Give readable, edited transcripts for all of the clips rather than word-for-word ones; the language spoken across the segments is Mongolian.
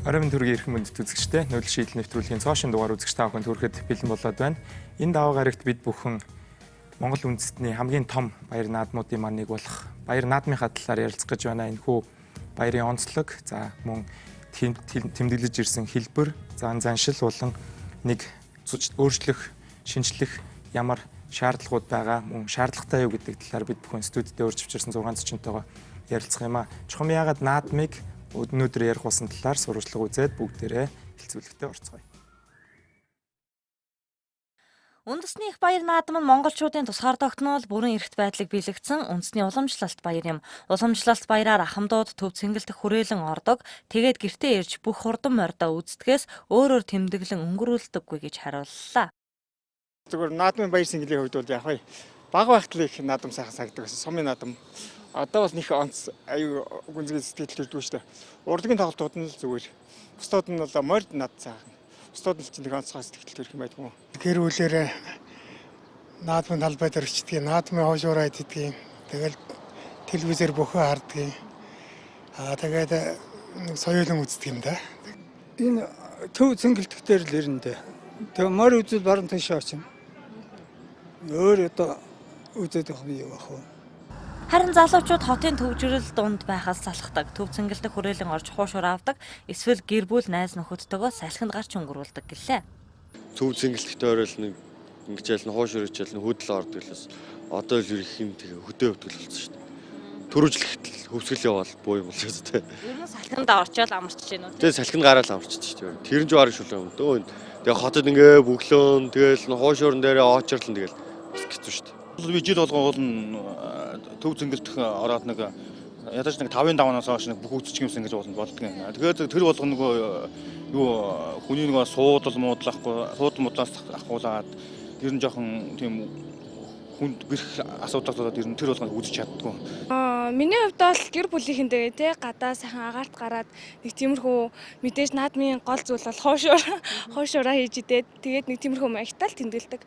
Оройн төргийн эрхэм мөндөд үзэгчдээ нөлөө шийдэл нэвтрүүлгийн цоошин дугаар үзэгч та бүхэн хүрэхэд бэлэн болоод байна. Энэ даваа гарагт бид бүхэн Монгол үндэстний хамгийн том баяр наадмуудын маань нэг болох баяр наадмынхаа талаар ярилцах гэж байна. Энэхүү баярын онцлог, за мөн тэмдэглэж ирсэн хэлбэр, зан заншил болон нэг өөрчлөх, шинжлэх ямар шаардлагууд байгаа, мөн шаардлагатай юу гэдэг талаар бид бүхэн студид өөрчилж ирсэн 6 зочинтойгоо ярилцах юм а. Чухам яагаад наадмыг өнөөдөр ярих болсон талаар сурвалжлага үзээд бүгдээрээ хэлцүүлэгтээ орцгоё. Үндэсний их баяр наадам нь монголчуудын тусгаар тогтнол бүрэн эрхт байдлыг биелэгдсэн үндэсний уламжлалт баяр юм. Уламжлалт баяраар ахмадууд төв цэнгэлдэх хүрээлэн ордог. Тэгээд гэртээ ирж бүх хурдан морьдоо үздгээс өөрөөр тэмдэглэн өнгөрүүлдэггүй гэж хариуллаа. Зүгээр наадмын баяр сэнгэлийн хувьд бол яг вэ бага байхад л их наадам сайхан санагддаг байсан. Сумын наадам. Одоо бол нэх онц аюу гүнзгий сэтгэл төрдгөө шүү дээ. Урлагийн тоглолтууд нь л зүгээр. Бусдууд нь бол морд над сайхан. Бусдууд нь ч нэг онцгой сэтгэл төрөх юм байдгүй. Гэр бүлээрээ наадмын талбай дээр очдгийг, наадмын хойшуураа иддгийг, тэгэл телевизээр бүхөө хардгийг. Аа тэгээд нэг соёолон үздэг юм да. Энэ төв цэнгэлдэх дээр л ирнэ дээ. Тэгээ морь үзэл баруун тийш очино. Өөр одоо үзээд явах юм юу ах вэ? Харин залуучууд хотын төвжирэл дунд байхаас салхдаг. Төв цэнгэлдэх хүрээлэн орж хуушуур авдаг. Эсвэл гэр бүл найз нөхөдтэйгөө салхинд гарч өнгөрүүлдэг гэлээ. Төв цэнгэлдэхтэй орой л нэг ингэжээл нь хуушуур ичээл нь хөдөл ордог л бас одоо л их юм тэгээ хөдөө өвтгөл болсон шүү дээ. Төрөжлөхт хөвсгөл яваал буу юм болчихсон тий. Ер нь салхинд орчоол амарч гин үү? Тэгээ салхинд гараал амарчдаг шүү дээ. Тэр нь ч бараг шүлээ юм дөө. Тэгээ хотод ингээ бөглөөн тэгэл хуушуурн дээрээ оочирлон тэгэл бас хэцүү шүү дээ. Би жил болгон уул нь төв цэнгэлдэх ороод нэг ядаж нэг 5-ын давнаас хойш нэг бүх үзчих юмсан гэж ууланд болдго. Тэгээд тэр болгон нөгөө юу хүний нөгөө суудал муудлахгүй суудал муудлаас ахуулаад ер нь жоохон тийм хүнд бэрх асуудал болоод ер нь тэр болгонд үзэж чаддгүй. Аа миний хувьд бол гэр бүлийнхэнтэйгээ те гадаа сайхан агаарт гараад нэг тиймэрхүү мэдээж наадмын гол зүйл бол хуушуур хуушураа хийж идээд тэгээд нэг тиймэрхүү маягтай л тэмдэглэдэг.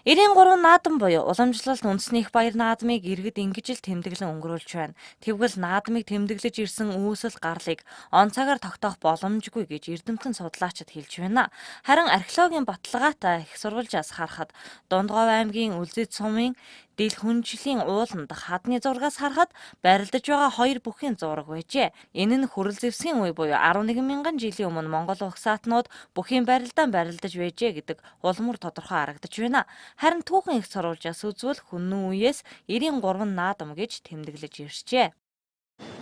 93 наадам буюу уламжлалт үндэсний их баяр наадмыг иргэд ингэж л тэмдэглэн өнгөрүүлж байна. Тэгвэл наадмыг тэмдэглэж ирсэн үүсэл гарлыг он цагаар тогтоох боломжгүй гэж эрдэмтэн судлаачид хэлж байна. Харин археологийн баталгаатай их сурвалжаас харахад Дундгов аймгийн Үлзий сумын Дил хүнжлийн ууланд хадны зургаас харахад барилдаж байгаа хоёр бүхийн зураг байжээ. Энэ нь хүрэл зэвсгийн үе буюу 11 мянган жилийн өмнө Монгол угсаатнууд бүхийн барилдаан барилдаж байжээ гэдэг улмөр тодорхой харагдаж байна. Харин түүхэн их сурвалжаас үзвэл хүннүн үеэс 93 наадам гэж тэмдэглэж иржээ.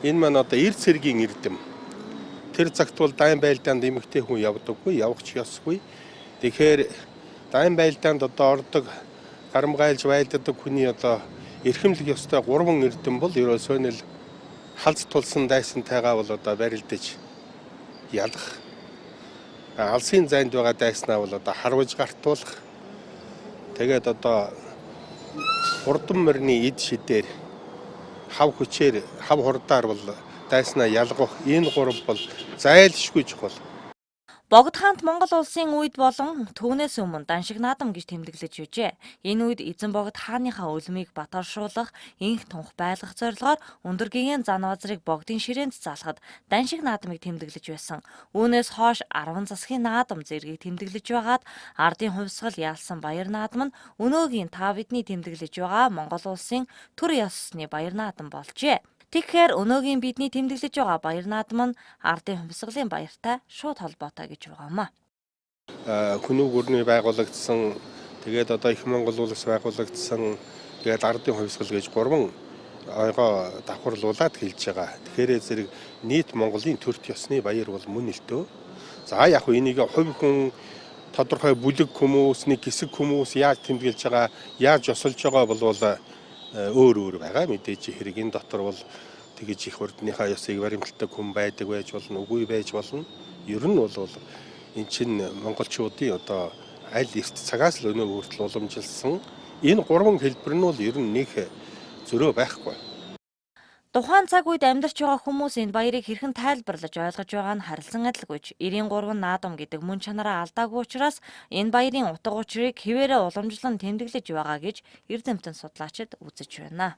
Энэ маань одоо эрд цэргийн эрдэм. Тэр цагт бол дайн байлдаанд эмэгтэй хүн явдаггүй, явах ч ёсгүй. Тэгэхээр дайн байлдаанд одоо ордог гарамгайлж байлдадаг хүний одоо эрхэмлэх ёстой гурван эрдэм бол ерөөсөө нэл халз тулсан дайсантайгаа бол одоо барилдаж ялах. Алсын зайд байгаа дайснаа бол одоо харваж гартуулах. Тэгээд одоо хурдан морины эд шидээр хав хүчээр хав хурдаар бол дайснаа ялгах энэ гурав бол зайлшгүй чухал. Богд хаант Монгол улсын үед болон түүнээс өмнө Даншиг наадам гэж тэмдэглэж байжээ. Энэ үед эзэн богд хааныхаа өлмийг батаршуулах, энх тунх байлгах зорилгоор өндөр гэгээн зан базрыг богдын ширээнд залхад Даншиг наадмыг тэмдэглэж байсан. Үүнээс хойш 10 засгийн наадам зэргийг тэмдэглэж байгаад ардын хувьсгал яалсан баяр наадам нь өнөөгийн та бидний тэмдэглэж байгаа Монгол улсын төр ёсны баяр наадам болжээ. Тэгэхээр өнөөгийн бидний тэмдэглэж байгаа баяр наадам нь ардын хувьсгалын баяртай шууд холбоотой гэж байгаа юм а. Хүнүүг өрний байгуулагдсан, тэгээд одоо их Монгол улс байгуулагдсан, тэгээд ардын хувьсгал гэж гурван ойгоо давхарлуулад хэлж байгаа. Тэгэхээр зэрэг нийт Монголын төрт ёсны баяр бол мөн л дөө. За яг хөө энийг хувь хүн тодорхой бүлэг хүмүүс, нэг хэсэг хүмүүс яаж тэмдэглэж байгаа, яаж ёсолж байгаа болвол өөр өөр байгаа. Мэдээж хэрэг энэ дотор бол тэгэж их урдныхаа ёсыг баримталдаг хүн байдаг байж болно, үгүй байж болно. Ер нь бол эн чинь монголчуудын одоо аль эрт цагаас л өнөө хүртэл уламжилсан энэ гурван хэлбэр нь бол ер нь нэг зөрөө байхгүй. Тухайн цаг үед амьдарч байгаа хүмүүс энэ баярыг хэрхэн тайлбарлаж ойлгож байгаа нь харилцан адилгүйч 93 наадам гэдэг мөн чанараа алдаагүй учраас энэ баярын утга учирыг хэвээрээ уламжлан тэмдэглэж байгаа гэж эрдэмтэн судлаачид үзэж байна.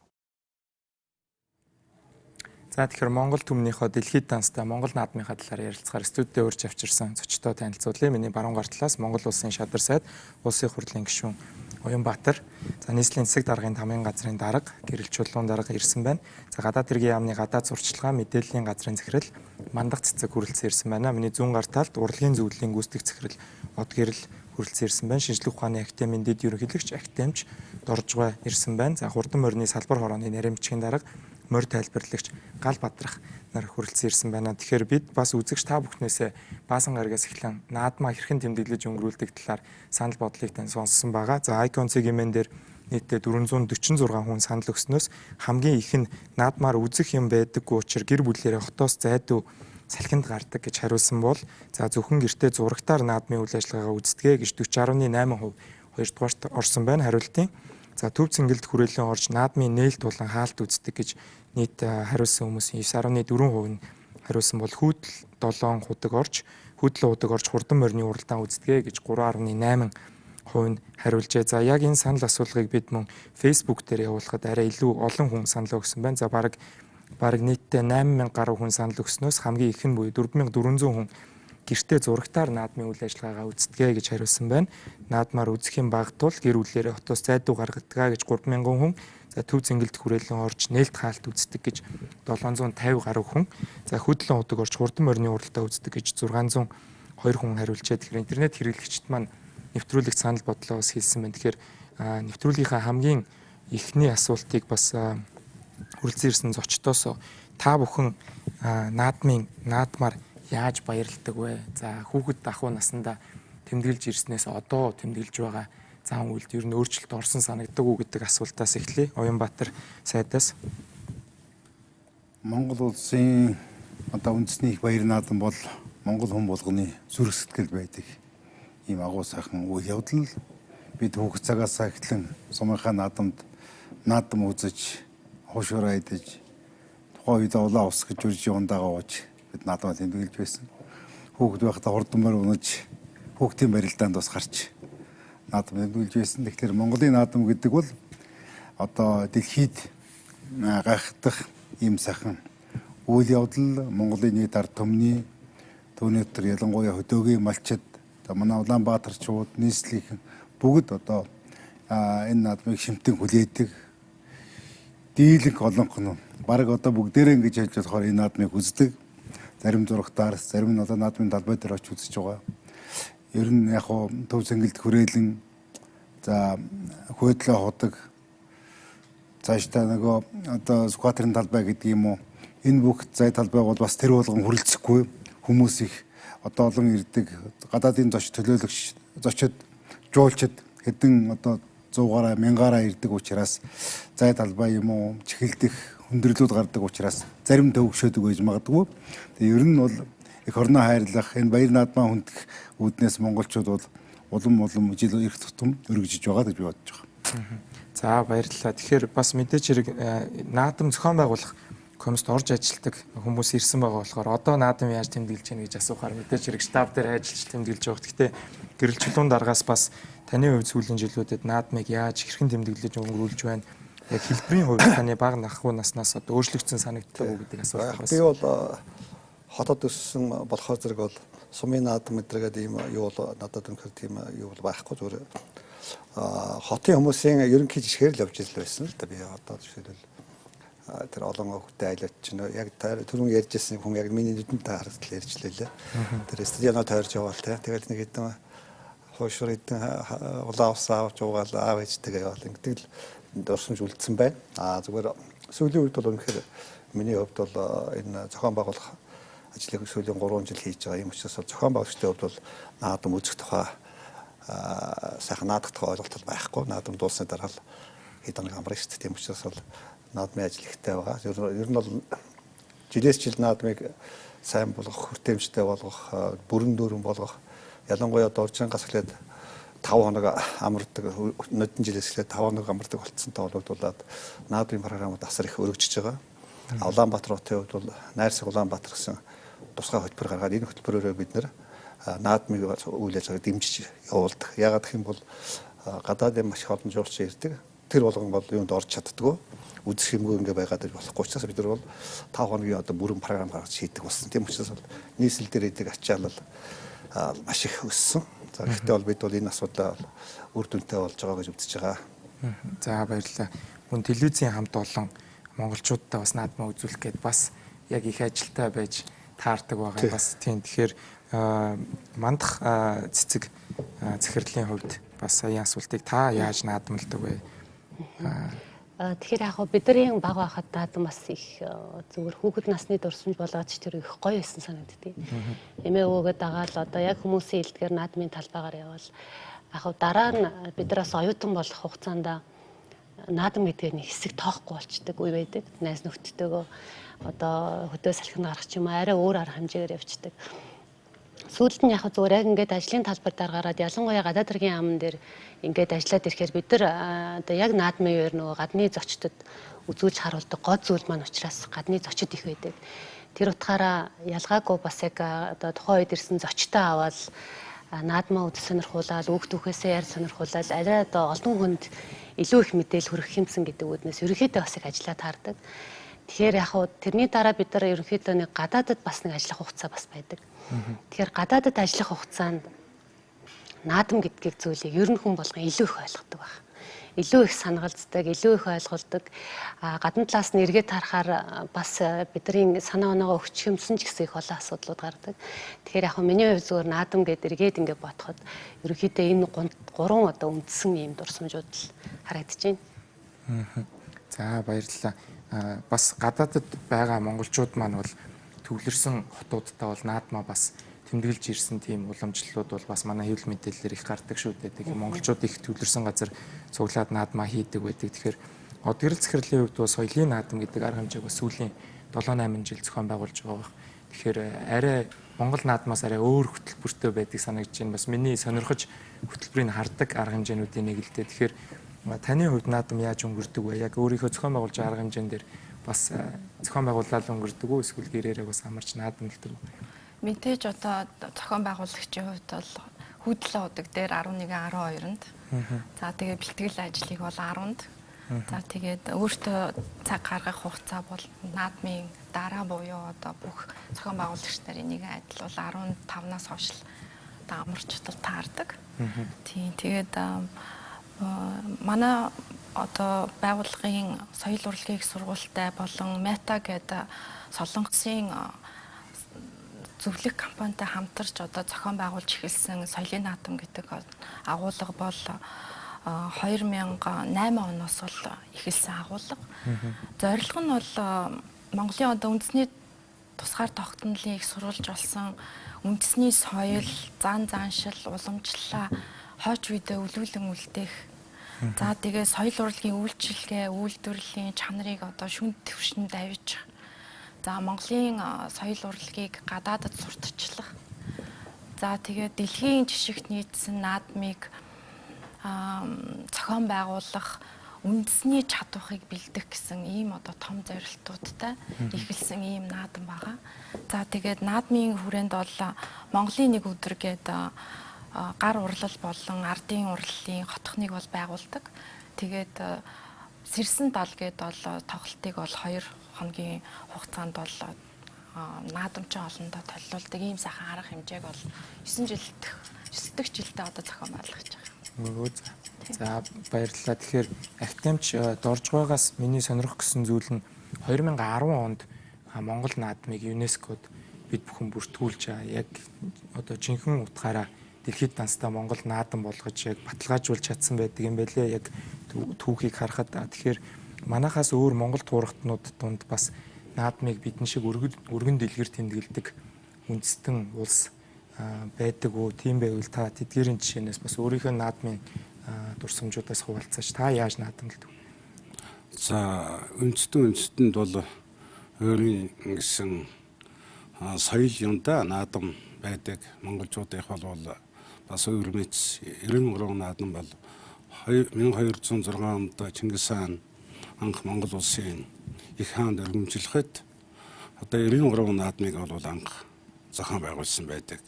За, тэгэхээр Монгол түмнийхөө дэлхийд данстай Монгол наадмынхаа талаар ярилцахаар студид урьж авчирсан зочдоо танилцуулъя. Миний баруун гар талаас Монгол Улсын шадар сайд, Улсын хурлын гишүүн Оюнбаатар, за, нийслэлийн засаг даргын тамын газрын дарга, Гэрэл чулуун дарга ирсэн байна. За, гадаад хэргийн яамны гадаад сурталчилгаа мэдээллийн газрын захирал Мандах цэцэг хүрэлцэн ирсэн байна. Миний зүүн гар талд урлагийн зөвлөлийн гүйцэтгэх захирал Од Гэрэл хүрэлцэн ирсэн байна. Шинжлэх ухааны академийн дэд ерөнхийлөгч академич Доржгой ирсэн байна. За, хурдан морины салбар хорооны нарийн бичгийн дарга, морь тайлбарлагч Гал Бадрах нар хүрэлцэн ирсэн байна. Тэгэхээр бид бас үзэгч та бүхнээсээ Баасан гарагаас эхлэн наадмаа хэрхэн тэмдэглэж өнгөрүүлдэг талаар санал бодлыг тань сонссон байгаа. За, Icon цэгийн дээр нийтдээ 446 хүн санал өгснөөс хамгийн их нь наадмаар үзэх юм байдаггүй учраас гэр бүлээрээ хотоос зайдуу салхинд гардаг гэж хариулсан бол, за, зөвхөн гэртээ зурагтаар наадмын үйл ажиллагаагаа үздэгэ гэж 40.8% хоёрдугаарт орсон байна хариултын. За, төв цэнгэлд хүрээлэн орж наадмын нээлт болон хаалт үздэг гэж нийт хариулсан хүмүүсийн 9.4% нь хариулсан бол, хүүдэл 7 худаг орж, хүүдлэн удаг орж хурдан морины уралдаан үздэгэ гэж 3.8% нь хариулжээ. За, яг энэ санал асуулгыг бид мөн Facebook дээр явуулахад арай илүү олон хүн санал өгсөн байна. За, бараг нийтдээ 8000 гаруй хүн санал өгснөөс хамгийн их нь буюу 4400 хүн гэртээ зурагтаар наадмын үйл ажиллагаагаа үздэгэ гэж хариулсан байна. Наадмаар үзэх юм бага тул гэр бүлээрээ хотоос зайдуу гаргадгаа гэж 3000 хүн. За, төв цэнгэлд хүрээлэн орж нээлт хаалт үздэг гэж 750 гаруй хүн. За, хөдлөн удаг орж хурдан морины уралдаа үздэг гэж 602 хүн хариулжээ. Тэгэхээр интернет хэрэглэгчид маань нэвтрүүлэг санал бодлоо бас хэлсэн байна. Тэгэхээр нэвтрүүлгийнхаа хамгийн эхний асуултыг бас хүрэлцэн ирсэн зочдоос та бүхэн наадмын наадмаар яаж баярладаг вэ? За, хүүхэд ахуй наснда тэмдэглэж ирснээс одоо тэмдэглэж байгаа зан үйлд ер нь өөрчлөлт орсон санагддаг уу гэдэг асуултаас эхлэе. Оюнбаатар сайдаас. Монгол улсын одоо үндэсний их баяр наадам бол Монгол хүн болгоны зүрх сэтгэл байдаг ийм агуу сайхан үйл явдал. Бид хүүхэд цагаас эхлэн сумынхаа наадамд наадам үзэж, хуушураа идэж, тухайн үед улаан ус гэж үржи ундаага ууж бид наадмаа тэмдэглэж байсан. Хүүхэд байхдаа хурдан морь унаж, хүүхдийн барилдаанд бас гарч наадам тэмдэглэж байсан. Тэгэхээр Монголын наадам гэдэг бол одоо дэлхийд гайхдах ийм сайхан үйл явдал. Монголын нийт ард түмний, түүний дотор ялангуяа хөдөөгийн малчид, одоо манай Улаанбаатарчууд, нийслэлийн бүгд одоо энэ наадмыг шимтэн хүлээдэг. Дийлэнх олонх нь бараг одоо бүгдээрээ ингэж хэлж болохоор энэ наадмыг үздэг. Зарим зурагтаар, зарим нь одоо наадмын талбай дээр очиж үзэж байгаа. Ер нь яг хуу төв цэнгэлд хүрээлэн, за, хөөдлөө худаг, цаашдаа нөгөө одоо Сүхбаатарын талбай гэдэг юм уу, энэ бүх зай талбай бол бас тэр болгон хүрэлцэхгүй хүмүүс их одоо олон ирдэг. Гадаадын зоч төлөөлөгч, зочид, жуулчид хэдэн одоо 100 гаруй, 1000 гаруй ирдэг учраас зай талбай юм уу чихэлдэх хүндрэлүүд гардаг учраас зарим төвөгшөөдөг байж магадгүй. Тэгээ ер нь бол эх орноо хайрлах, энэ баяр наадмаа хүндэх үүднээс монголчууд бол улам улам жил ирэх тутам өргөжиж байгаа гэж би бодож байгаа. За, баярлалаа. Тэгэхээр бас мэдээж хэрэг наадам зохион байгуулах комист орж ажилладаг хүмүүс ирсэн байгаа болохоор одоо наадам яаж тэмдэглэж байна гэж асуухаар мэдээж хэрэг штаб дээр ажиллаж тэмдэглэж байгаа. Гэхдээ Гэрэл чулуун даргаас бас таны хувьд сүүлийн жилүүдэд наадмыг яаж хэрхэн тэмдэглэж өнгөрүүлж байна? Яг хэлбэрийн хувьд таны бага нахуу наснаас одоо өөрчлөгдсөн санагддаг уу гэдэг асуулт бас. Би бол хотод өссөн болохоор зэрэг бол сумын наадам гэдэргээд ийм юу бол надад үнэхээр тийм юу бол байхгүй, зүгээр хотын хүмүүсийн ерөнхий жишгээр л явж ирэл байсан л да. Би одоо жишээлбэл тэр олон хүүхдээ айлаад чинь яг түрүүн ярьж ирсэн хүн яг миний нүдэнд харагдал ярьж лээ. Тэр стадионоо тойрж яваал те. Тэгэл нэг хэдэн хуушур, хэдэн улаан ус авч уугаал, аав ээжтэйгээ яваал ингэдэг л дурсамж үлдсэн байна. А зүгээр сүүлийн үед бол үнэхээр миний хувьд бол энэ зохион байгуулах ажлыг сүүлийн 3 жил хийж байгаа юм учраас зохион байгуулагчдын хувьд бол наадам үзэх тухай, сайхан наадах тухай ойлголт бол байхгүй. Наадам дууссаны дараа л хэд хоног амарна шүү дээ. Тийм учраас бол наадмын ажил ихтэй байгаа. Ер нь бол жилээс жил наадмыг сайн болгох, хүртээмжтэй болгох, бүрэн дүүрэн болгох, ялангуяа доржингаас эхлээд 5 хоног амардаг, нодон жилээс эхлээд 5 хоног амардаг болцсонтой холбогдуулаад наадмын програмууд асар их өргөжж байгаа. Улаанбаатар хотын хувьд бол Найрсаг Улаанбаатар гэсэн тусгай хөтөлбөр гаргаад энэ хөтөлбөрөөрөө бид нэр наадмыг үйл ажиллагааг дэмжиж явуулдаг. Яагаад гэх юм бол гадаадын маш их олон жуулчин ирдэг. Тэр болгон бол юунд орж чаддгүй үзэх юмгүй ингээ байгаад болохгүй учраас бид нар бол 5 хоногийн одоо бүрэн програм гаргаж хийдэг болсон. Тийм учраас бол нийслэл дээр идэг ачаалал маш их өссөн. За гэхдээ бол бид бол энэ асуудлаа үр дүнтэй болж байгаа гэж үзэж байгаа. За, баярлалаа. Мөн телевизийн хамт олон монголчуудтай бас наадмаа үзүүлэх гээд бас яг их ажилтаа байж таардаг байгаа бас тийм. Тэгэхээр мандах цэцэг захирлын хувьд бас саяын асуултыг та яаж наадамладаг вэ? Тэгэхээр яг бидний баг байхад наадам бас их зүгээр хүүхэд насны дурсамж болоод ч тэр их гоё байсан санагддгийг. Эмээ өвөөгөө дагаал одоо яг хүмүүсийн хэлдгээр наадмын талбайгаар явбал яг дараа нь бид нар бас оюутан болох хугацаанд наадам гэдгээр нэг хэсэг тоохгүй болчдөг үе байдаг. Найз нөхдөдтэйгөө одоо хөдөө салхинд гарах ч юм уу арай өөр арга хэмжээгээр явцдаг. Сүүлд нь яг зүгээр яг ингээд ажлын талбар дээр гараад ялангуяа гадаад хэргийн аман дээр ингээд ажиллаад ирэхээр бид нар одоо яг наадмын үеэр нөгөө гадны зочдод үзүүлж харуулдаг гол зүйл маань учраас гадны зочид их байдаг. Тэр утгаараа ялгаагүй бас яг одоо тухайн үед ирсэн зочдоо аваад наадмаа үз сонирхуулаад үг түүхээсээ яар сонирхуулаад арай одоо олон хүнд илүү их мэдээлэл хүргэх юмсан гэдэг үүднээс ерөнхийдөө бас их ажиллаа таардаг. Тэгэхээр яг хуу тэрний дараа бид нар ерөнхийдөө нэг гадаадад бас нэг ажиллах хугацаа бас байдаг. Тэгэхээр гадаадад ажиллах хугацаанд наадам гэдгийг зүйлийг ер нь хүн болгон илүү их ойлгодог байх. Илүү их санагалздаг, илүү их ойлголдог. А гадна талаас нь эргээд харахаар бас бидний санаа оноогоо өгчих юмсан ч гэсэн их олон асуудлууд гардаг. Тэгэхээр яг миний хувьд зүгээр наадам гэдээ эргээд ингээд бодоход ерөнхийдөө энэ гурван одоо үндсэн ийм дурсамжууд л харагдаж байна. За, баярлалаа. Бас гадаадад байгаа монголчууд маань бол төвлөрсөн хотуудтай бол наадмаа бас тэмдэглэж ирсэн тийм уламжлалууд бол бас манай хэвлэл мэдээллээр их гардаг шүү дээ. Тэгэхээр монголчууд их төвлөрсөн газар цуглаад наадмаа хийдэг байдаг. Тэгэхээр Одгэрэл захирлын хувьд бол соёлын наадам гэдэг арга хэмжээг бас сүүлийн 7 8 жил зохион байгуулж байгаа байх. Тэгэхээр арай Монгол наадмаас арай өөр хөтөлбөртэй байдаг санагдаж байна. Бас миний сонирхож хөтөлбөрийг хардаг арга хэмжээнүүдийн нэг л дээ. Тэгэхээр таны хувьд наадам яаж өнгөрдөг вэ? Яг өөрийнхөө зохион байгуулж байгаа арга хэмжээн дээр бас зохион байгуулаад өнгөрдөг үү? Эсвэл гэрээрээ бас амарч наадамладаг уу? Мэдээж одоо зохион байгуулагчийн хувьд бол хүүдлээ удаг дээр 11 12-нд. За, тэгээ бэлтгэл ажлыг бол 10-нд. За, тэгээд өөртөө цаг гаргах хугацаа бол наадмын дараа буюу одоо бүх зохион байгуулагч нарын нэгэн адил бол 15-наас хойш л одоо амарч тал таардаг. Тийм, тэгээд манай одоо байгууллагын соёл урлагийн их сургуультай болон Мета гэдэг Солонгосын зөвлөх компанитай хамтарч одоо зохион байгуулж эхэлсэн соёлын наадам гэдэг агуулга бол 2008 оноос бол эхэлсэн агуулга. Зорилго нь бол Монголын одоо үндэсний тусгаар тогтнолын их сурвалж болсон үндэсний соёл, зан заншил, уламжлалаа хойч үедээ өлүүлэн үлдээх. За, тэгээ соёл урлагийн үйлчилгээ, үйлдвэрлэлийн чанарыг одоо шүн түвшинд авчиж, за, Монголын соёл урлагийг гадаадад сурталчлах. За, тэгээд дэлхийн жишгт нийцсэн наадмыг зохион байгуулах үндэсний чадварыг бэлдэх гэсэн ийм одоо том зорилтуудтай эхэлсэн ийм наадам байгаа. За, тэгээд наадмын хүрээнд бол Монголын нэг өдөр гээд гар урлал болон ардын урлалын хотхныг бол байгуулдаг. Тэгээд сэрсэн дал гээд бол тоглолтыг бол 2 хоногийн хугацаанд бол наадамчин олондоо толиулдаг ийм сайхан арга хэмжээг бол 9 жил 9 дэх жилдээ одоо зохион байгуулж байгаа. Өө, за, баярлалаа. Тэгэхээр академич Доржгойгоос миний сонирхох гэсэн зүйл нь 2010 онд Монгол наадмыг ЮНЕСКОд бид бүхэн бүртгүүлж, яг одоо жинхэнэ утгаараа дэлхийд данстай Монгол наадам болгож яг баталгаажуулж чадсан байдаг юм байлээ. Яг түүхийг харахад, тэгэхээр манайхаас өөр Монгол туурахтнууд дунд бас наадмыг бидэн шиг өргөн дэлгэр тэмдэглэдэг үндэстэн улс байдаг уу? Тийм байвал та тэдгээрийн жишээнээс бас өөрийнхөө наадмын дурсамжуудаас хуваалцаач. Та яаж наадамладаг вэ? За, үндэстэнд бол өөрийн гэсэн соёл юмда наадам байдаг. Монголчуудынх бол бас өөр мэт 93 наадам бол 1206 онд Чингис хаан анх Монгол улсын их хаанд өргөмжлөхөд одоо 93 наадмыг бол анх зохион байгуулсан байдаг.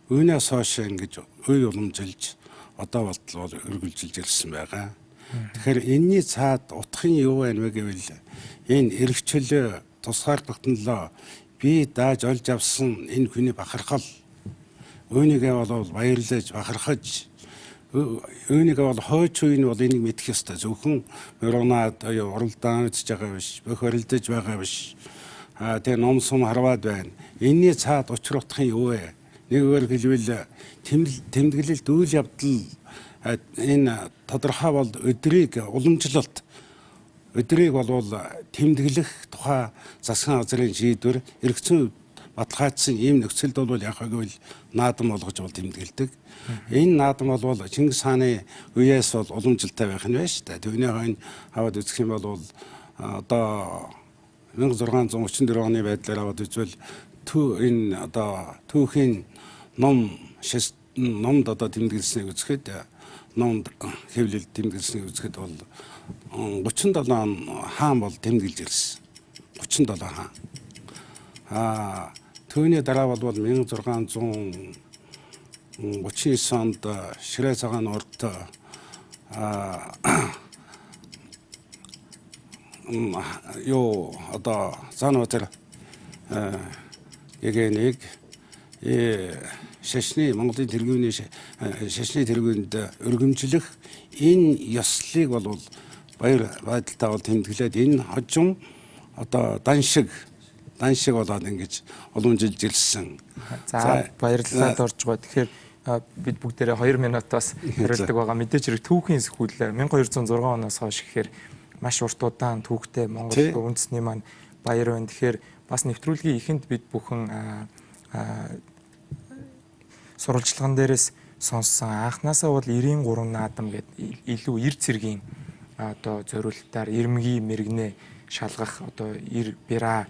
Үүнээс хойш ингэж үе уламжилж одоо болтол бол үргэлжилж ирсэн байгаа. Тэгэхээр энэний цаад утгын юу байна вэ гэвэл энэ эрх чөлөө тусгаар тогтнолоо би дааж олж авсан энэ хүний бахархал, үүнийгээ бол баярлаж бахархаж, үүнийгээ бол хойч үе нь бол энийг мэдэх ёстой. Зөвхөн мөрөнаад уралдаан үзэж байгаа биш, бохиролдож байгаа биш. Тэгээ ном сум харваад байна. Энэний цаад учир утгын юу вэ? Нэгүгээр хэлбэл тэмдэглэлт үйл явдал энэ тодорхой бол өдрийг уламжлалт өдрийг болвол тэмдэглэх тухай засгийн газрын шийдвэр эргэцэн баталгаажсан ийм нөхцөлд бол яг гэвэл наадам болгож бол тэмдэглэдэг. Энэ наадам бол Чингис хааны үеэс бол уламжлалтай байх нь байна шүү дээ. Түүний хойно аваад үзэх юм бол одоо 1634 оны байдлаар аваад үзвэл энэ одоо түүхийн ном номд одоо тэмдэглэснийг үзэхэд, номд хэвлэл тэмдэглэснийг үзэхэд бол 37 хаан бол тэмдэглэж ирсэн. 37 хаан. Түүний дараа бол 1639 онд Ширээ цагаан урд юу одоо Заанбаатар гэгэнийг шашны Монголын тэргүүний шашны тэргүүнд өргөмжлөх энэ ёслолыг бол баяр байдалтай бол тэмдэглээд энэ хожим одоо дан шиг болоод ингэж уламжилж ирсэн. За баярлалаа дорж байгаа. Тэгэхээр бид бүгдээрээ 2 минутаас хариулдаг байгаа. Мэдээж хэрэг түүхийн сөхүүл 1206 оноос хойш гэхээр маш урт удаан түүхтэй Монгол үндэсний маань баяр байна. Тэгэхээр бас нэвтрүүлгийн эхэнд бид бүхэн сурвалжлаган дээрээс сонссон анхнаасаа бол 93 наадам гэдэг илүү эр цэргийн одоо зориултаар ирмэгийн мэрэгнээ шалгах одоо эр бираа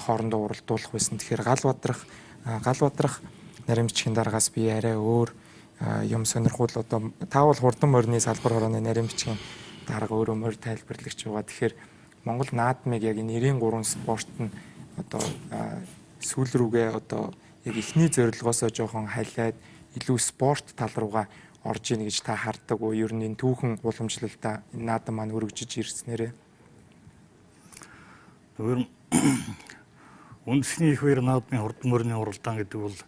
хоорондоо уралдуулах байсан. Тэгэхээр гал бадрах нарийн бичгийн дараагаас би арай өөр юм сонирхуул одоо та бол хурдан морины салбар хорооны нарийн бичгийн дарга өөрөө морь тайлбарлагч байгаа. Тэгэхээр Монгол наадмыг яг энэ 93 спорт нь одоо сүүл рүүгээ одоо яг эхний зорилгоосоо жоохон халиад илүү спорт тал руугаа орж ийн гэж та хардаг уу? Ер нь энэ түүхэн уламжлалтаа энэ наадам маань өргөжиж ирснээрээ. Зүгээр үндэсний их баяр наадмын хурдан морины уралдаан гэдэг бол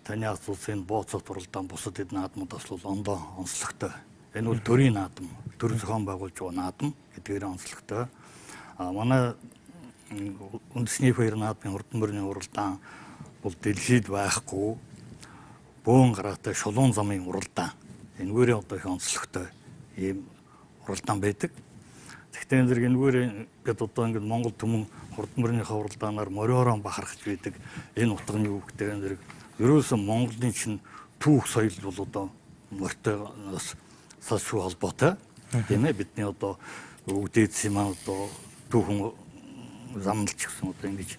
таны асуусан бооцоот уралдаан бусад эд наадмуудаас бол ондоо онцлогтой. Энэ бол төрийн наадам, төр зохион байгуулж байгаа наадам гэдгээр онцлогтой. Манай үндэсний их баяр наадмын хурдан морины уралдаан бол дэлхийд байхгүй бөөн гараатай шулуун замын уралдаан. Энэгээр одоо их онцлогтой ийм уралдаан байдаг. Гэхдээ энэ зэрэг энэгээр бид одоо ингээд Монгол түмэн хурдан морины уралдаанаар мориороо бахархаж байдаг. Энэ утга нь юу гэдэг энэ зэрэг ерөөсөн Монголын чинь түүх соёл бол одоо морьтой бас салшгүй холбоотой. Тийм бидний одоо өвдөөдсөн маань одоо түүхэн замналч гэсэн одоо ингэж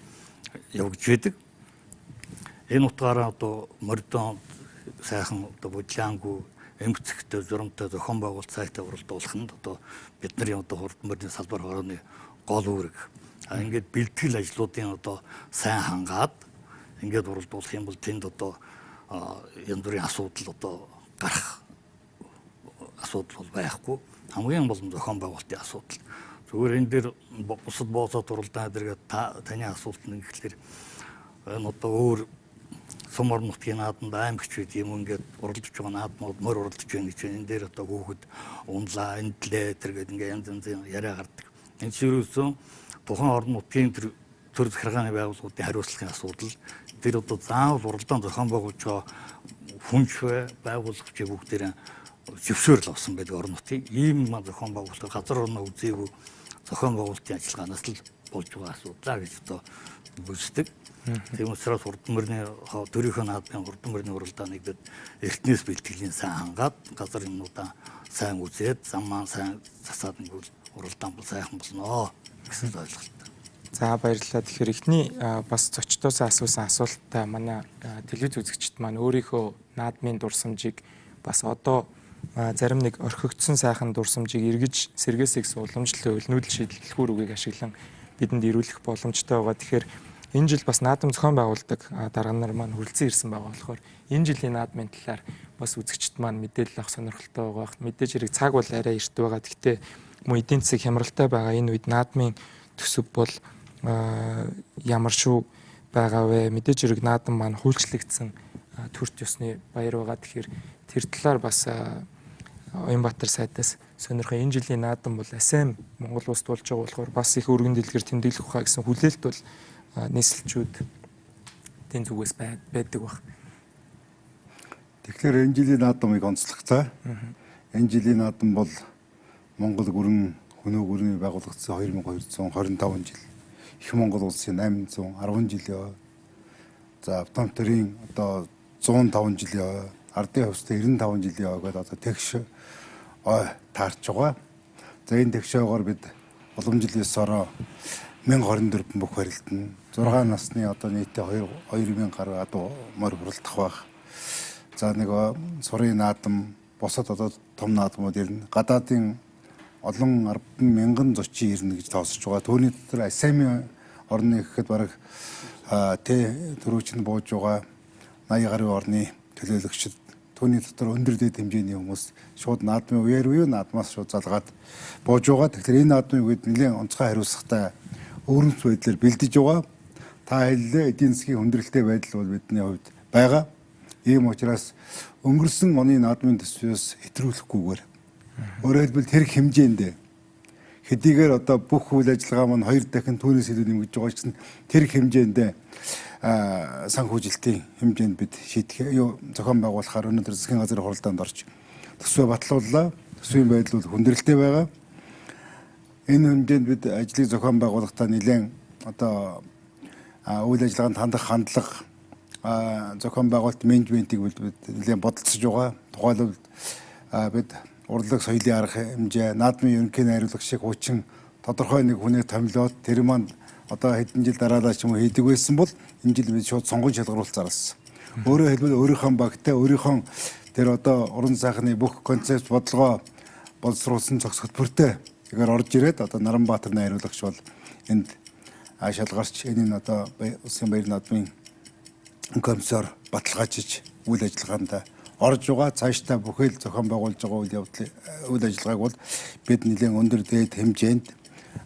явагдж байдаг. Энэ утгаараа одоо морьдоо сайхан одоо будилаангүй эмгцэгтэй журамтай зохион байгуулалт сайтай уралдуулах нь одоо бидний одоо хурдан морины салбар хорооны гол үүрэг. Ингээд бэлтгэл ажлуудын одоо сайн хангаад ингээд уралдуулах юм бол тэнд одоо янз бүрийн асуудал одоо гарах асуудал бол байхгүй. Хамгийн гол нь зохион байгуулалтын асуудал. Зүгээр энэ дээр бусад бооцоод уралдаан дэргээ таны асуулт нь гэхлээр энэ одоо өөр сум орон нутгийн наадамд аймагч үед юм ингээд уралдаж байгаа наадмууд морь уралдаж байна гэж энэ дээр одоо хүүхэд унлаа, эндлээ тэргээд ингээд янз янзын яриа гардаг. Энэ чинь ерөөсөн тухайн орон нутгийн тэр төр захиргааны байгууллагуудын хариуцлагын асуудал. Тэр одоо заавал уралдаан зохион байгуулж байгаа хүнч байгуулагч бүгдээрээ зөвшөөрөл авсан байдаг орон нутгийн. Ийм зохион байгуулалт газар орноо үзээгүй зохион байгуулалтын ажиллагаанаас л болж байгаа асуудал гэж одоо үздэг. Тийм учраас хурдан морины төрийнхөө наадмын хурдан морины уралдааныг бид эртнээс бэлтгэлийн сайн хангаад газар юмнуудаа сайн үзээд зам маань сайн засаад ингэвэл уралдаан бол сайхан болно гэсэн ойлголт. За баярлалаа. Тэгэхээр эхний бас зочдоос асуусан асуултаа манай телевиз үзэгчид маань өөрийнхөө наадмын дурсамжийг бас одоо зарим нэг орхигдсон сайхан дурсамжийг эргэж сэргээсэй гэсэн уламжлалт хууль нүүдэл шийдэл түлхүүр үгийг ашиглан бидэнд ирүүлэх боломжтой байгаа. Тэгэхээр Энэ жил бас наадам зохион байгуулдаг дарга нар маань хүрэлцэн ирсэн байгаа болохоор энэ жилийн наадмын талаар бас үзэгчд маань мэдээлэл авах сонирхолтой байгаа бах. Мэдээж хэрэг цаг бол арай эрт байгаа. Гэхдээ мөн эдийн засаг хямралтай байгаа энэ үед наадмын төсөв бол ямар шүү байгаа вэ? Мэдээж хэрэг наадам маань хуульчлагдсан төрт ёсны баяр байгаа. Тэгэхээр тэр талаар бас Оюнбаатар сайдаас сонирхоо энэ жилийн наадам бол АСМ Монгол улсд болж байгаа болохоор бас их өргөн дэлгэр тэмдэглэх байхаа гэсэн хүлээлт бол нийслэлчүүдийн зүгээс байдаг баг. Тэгэхээр энэ жилийн наадмыг онцлогтой. Энэ жилийн наадам бол Монгол гүрэн хөнөө гүрний байгуулагдсан 2225 жил. Их Монгол улсын 810 жилийн ой. За Автомторын одоо 105 жилийн ой, Ардын хувьстай 95 жилийн ой гэдэг одоо тэгш ой таарч байгаа. За энэ тэгш ойгоор бид уламжлал ёсороо 1024 бүх барилдана. 6 насны одоо нийтдээ 2000 гаруй адуу морь хуралдах байх. За нэг сурын наадам, бусад одоо том наадмууд ирнэ. Гадаадын олон 10 мянган зочин ирнэ гэж тооцож байгаа. Түүний дотор АСМ орны гэхэд бараг тэ түрүүч нь бууж байгаа 80 гаруй орны төлөөлөгчд, түүний дотор өндөр дэд хэмжээний хүмүүс шууд наадмын үеэр үе наадмаас шууд залгаад бууж байгаа. Тэгэхээр энэ наадмын үед нэлээд онцгой хариуцлагатай өвөрмөц байдлаар бэлдэж байгаа. Та хэллээ, эдийн засгийн хүндрэлтэй байдал бол бидний хувьд байгаа. Ийм учраас өнгөрсөн оны наадмын төсвөөс хэтрүүлэхгүйгээр, өөрөөр хэлбэл тэр хэмжээнд хэдийгээр одоо бүх үйл ажиллагаа маань хоёр дахин түүнээс илүү нэмэгдэж байгаа ч гэсэн тэр хэмжээнд санхүүжилтийн хэмжээнд бид шийдэх юу зохион байгуулахаар өнөөдөр засгийн газрын хуралдаанд орж төсвөө батлууллаа. Төсвийн байдал бол хүндрэлтэй байгаа. Энэ хэмжээнд бид ажлыг зохион байгуулахдаа нэлээд одоо үйл ажиллагаанд хандах хандлага, зохион байгуулалт, менежментийг бид нэлээд бодолцож байгаа. Тухайлбал бид урлаг соёлын арга хэмжээ, наадмын ерөнхий найруулагч шиг хуучин тодорхой нэг хүнийг томилоод тэр маань одоо хэдэн жил дараалал ч юм уу хийдэг байсан бол энэ жил бид шууд сонгон шалгаруулалт зарласан. Өөрөөр хэлбэл өөрийнхөө багтай, өөрийнхөө тэр одоо уран сайхны бүх концепт бодлогоо боловсруулсан зохис хөтөлбөртэй тэгэхээр орж ирээд одоо Наранбаатар найруулагч бол энд шалгарч энэ нь одоо улсын баяр наадмын комиссар баталгаажиж үйл ажиллагаанд орж байгаа. Цаашдаа бүхэл зохион байгуулж байгаа үйл явдлын үйл ажиллагааг бол бид нэлээд өндөр дээд хэмжээнд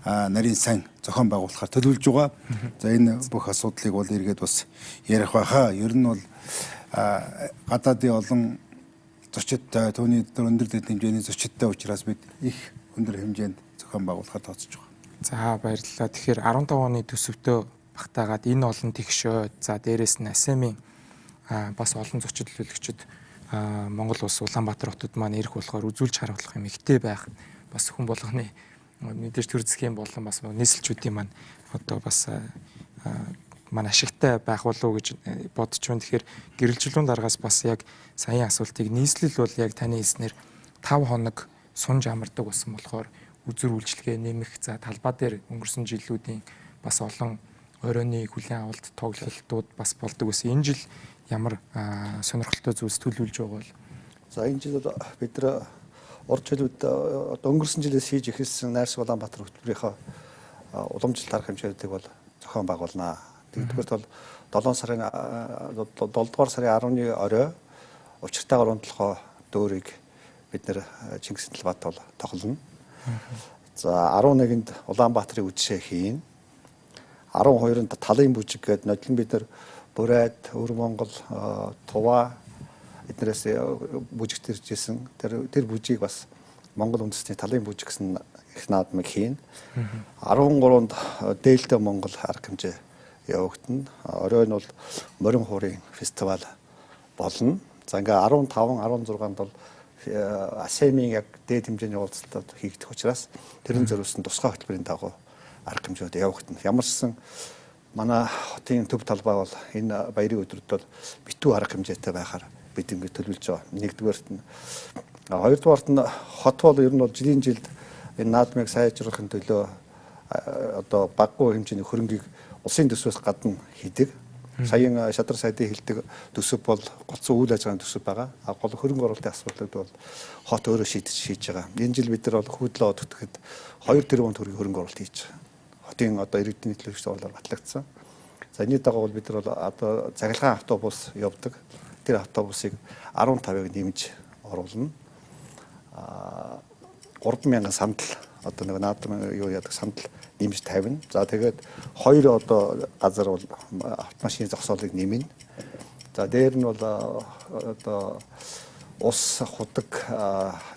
нарийн сайн зохион байгуулахаар төлөвлөж байгаа. За энэ бүх асуудлыг бол эргээд бас ярих байхаа. Ер нь бол гадаадын олон зочидтой, түүний дотор өндөр дээд хэмжээний зочидтой учраас бид их өндөр хэмжээнд зохион байгуулахаар тооцож байгаа. За баярлалаа. Тэгэхээр 15 оны төсөвтөө багтаагаад энэ олон тэгшөө, за дээрэс нь АСМ-ийн бас олон зочид төлөөлөгчд Монгол улс Улаанбаатар хотод маань ирэх болохоор үзүүлж харуулах юм ихтэй байх. Бас хүн болгоны мэдээж төр засгийн болон бас нийслэлчүүдийн маань одоо бас маань ашигтай байх болов уу гэж бодож байна. Тэгэхээр гэрэлжлүүн дараагаас бас яг саяын асуултыг нийслэл бол яг таны хэлснээр 5 хоног сунж амардаг болсон болохоор үзүр үйлчилгээ нэмэх, за талбай дээр өнгөрсөн жилүүдийн бас олон оройны хүлээн авалт тоглолтууд бас болдог байсан. Энэ жил ямар сонирхолтой зүйлс төлөвлөж байгаа бол? За энэ жил бид нар урд жилүүд одоо өнгөрсөн жилээс хийж эхэлсэн Найрсаг Улаанбаатар хөтөлбөрийнхөө уламжлалт арга хэмжээүүдийг бол зохион байгуулнаа. Нэгдүгээрт бол 7 сарын 7 дугаар сарын 10-ны орой учиртайгаар унтлохоо дөөрийг бид нэр Чингисийн талбайд бол тоглоно. За 11-нд Улаанбаатарын үдшээ хийн. 12-нд Талын бүжиг гэдэг нодлон бид нар Бурайд, Өвөр Монгол, Туваа эднэрээс бүжигт ирж исэн. Тэр бүжгийг бас Монгол үндэсний Талын бүжиг гэсэн их наадмыг хийн. 13-нд Дээлтэй Монгол арга хэмжээ явагдана. Орой нь бол морин хуурын фестивал болно. За ингээ 15, 16-нд бол АСЕМ-ийн яг дээд хэмжээний уулзалтууд хийгдэх учраас тэрэн зориулсан тусгай хөтөлбөрийн дагуу арга хэмжээд явагдана. Ямар ч сан манай хотын төв талбай бол энэ баярын өдрүүд бол битүү арга хэмжээтэй байхаар бид ингэ төлөвлөж байгаа. Нэгдүгээрт нь, хоёрдугаарт нь хот бол ер нь бол жилийн жилд энэ наадмыг сайжруулахын төлөө одоо баггүй хэмжээний хөрөнгийг улсын төсвөөс гадна хийдэг. Саяын шадар сайдын хэлдэг төсөв бол голцсон үйл ажиллагааны төсөв байгаа. А гол хөрөнгө оруулалтын асуудлыг бол хот өөрөө шийдэж хийж байгаа. Энэ жил бид нар бол хүүдлээ одогдоход 2 тэрбум төгрөгийн хөрөнгө оруулалт хийж байгаа. Хотын одоо иргэдийн нийтлэгч бодлоор батлагдсан. За энэний дагуу бол бид нар бол одоо цахилгаан автобус явдаг. Тэр автобусыг 15-ыг нэмж оруулна. 3000 сандал одоо нэг наадам юу яадаг сандал нэмж тавина. За тэгээд хоёр одоо газар бол автомашины зогсоолыг нэмнэ. За дээр нь бол одоо ус худаг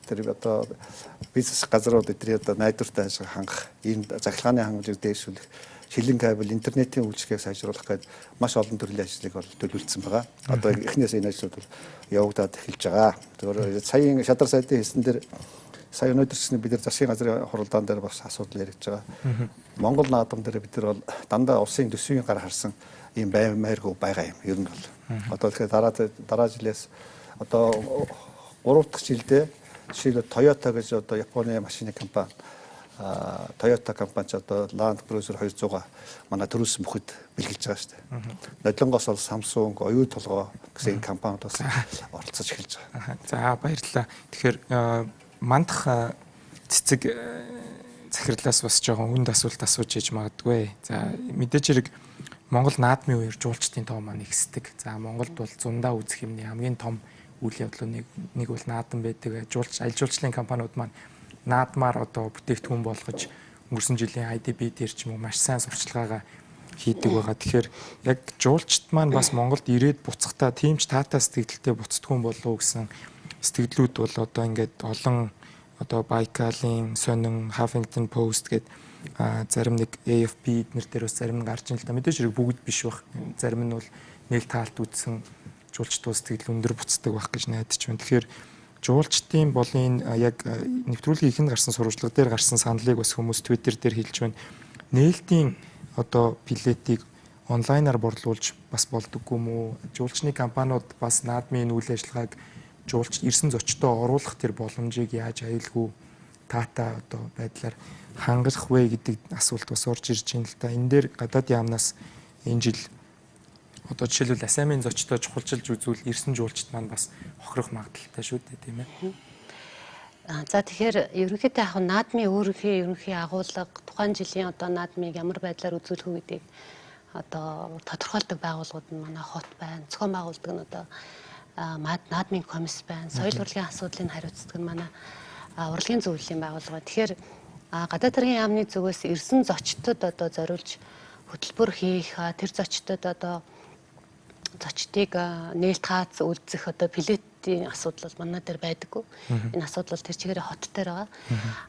тэр одоо бизнес газрууд эдний одоо найдвартай ажил хангах, ийм цахилгааны хангамжийг дээшүүлэх, шилэн кабель, интернетийн үйлчилгээг сайжруулах гээд маш олон төрлийн ажлыг бол төлөвлөсөн байгаа. Одоо эхнээс энэ ажлууд бол явагдаад эхэлж байгаа. Тэгэхээр саяын шадар сайдын хэлсэн дээр сая өнөөдөр ч бид нар засгийн газрын хуралдаан дээр бас асуудал яригдж байгаа. Монгол наадам дээр бид нар бол дандаа улсын төсвийн гар харсан ийм баймааргүй байгаа юм. Ер нь бол. Одоо тэгэхээр дараа жилээс одоо 3 дахь жилдээ жишээлбэл Toyota гэж одоо Японы машины компани Toyota компани ч одоо Land Cruiser 200-а манай төрүүлсэн бүхэд бэлгэлж байгаа шүү дээ. Нолонгоос бол Samsung, Оюу толгой гэсэн энэ компаниуд бас оролцож эхэлж байгаа. За баярлалаа. Тэгэхээр мандах цэцэг захирлаас бас жоохон хүнд асуулт асууж иж магадгүй. За мэдээж хэрэг Монгол наадмын үеэр жуулчдын тоо маань ихсдэг. За Монголд бол зундаа үзэх юмны хамгийн том үйл явдлын нэг бол наадам байдаг. Жуулч аль жуулчлалын компаниуд маань наадмаар одоо бүтээгдэхүүн болгож өнгөрсөн жилийн IDB дээр ч юм уу маш сайн сурчлагаагаа хийдэг байгаа. Тэгэхээр яг жуулчд маань бас Монголд ирээд буцахдаа тийм ч таатай сэтгэлдээ буцдаггүй юм болов уу гэсэн сэтгэлдлүүд бол одоо ингээд олон одоо Байкалын сонин, Huffington Post гээд зарим нэг AFP эднэр дээр бас зарим нь гарч ин л да. Мэдээж хэрэг бүгд биш байх. Зарим нь бол нээлт таалт үзсэн жуулчд бол сэтгэл өндөр буцдаг байх гэж найдаж байна. Тэгэхээр жуулчдын болон энэ яг нэвтрүүлгийн ихэнд гарсан сурвалжлага дээр гарсан саналыг бас хүмүүс Twitter дээр хэлж байна. Нээлтийн одоо билетийг онлайнаар борлуулж бас болдоггүй юм уу? Жуулчны компаниуд бас наадмын үйл ажиллагааг жуулч ирсэн зочдоо оруулах тэр боломжийг яаж аюулгүй таатай одоо байдлаар хангах вэ гэдэг асуулт бас орж ирж байна л да. Энэ дээр гадаад яамнаас энэ жил одоо жишээлбэл Асамын зочдоо чухалчилж үзвэл ирсэн жуулчд маань бас хохирох магадлалтай шүү дээ, тийм ээ. За тэгэхээр ерөнхийдөө яг наадмын өөрийнхөө ерөнхий агуулга тухайн жилийн одоо наадмыг ямар байдлаар үзүүлэх үү гэдгийг одоо тодорхойлдог байгууллагууд нь манай хот байна. Зохион байгуулдаг нь одоо наадмын комисс байна. Соёл урлагийн асуудлыг хариуцдаг нь манай урлагийн зөвлөлийн байгууллага. Тэгэхээр гадаад хэргийн яамны зүгээс ирсэн зочдод одоо зориулж хөтөлбөр хийх, тэр зочдод одоо зочдыг нээлт хаац үлдсэх одоо билетийн асуудал бол манай дээр байдаггүй. Энэ асуудал бол тэр чигээрээ хот дээр байгаа.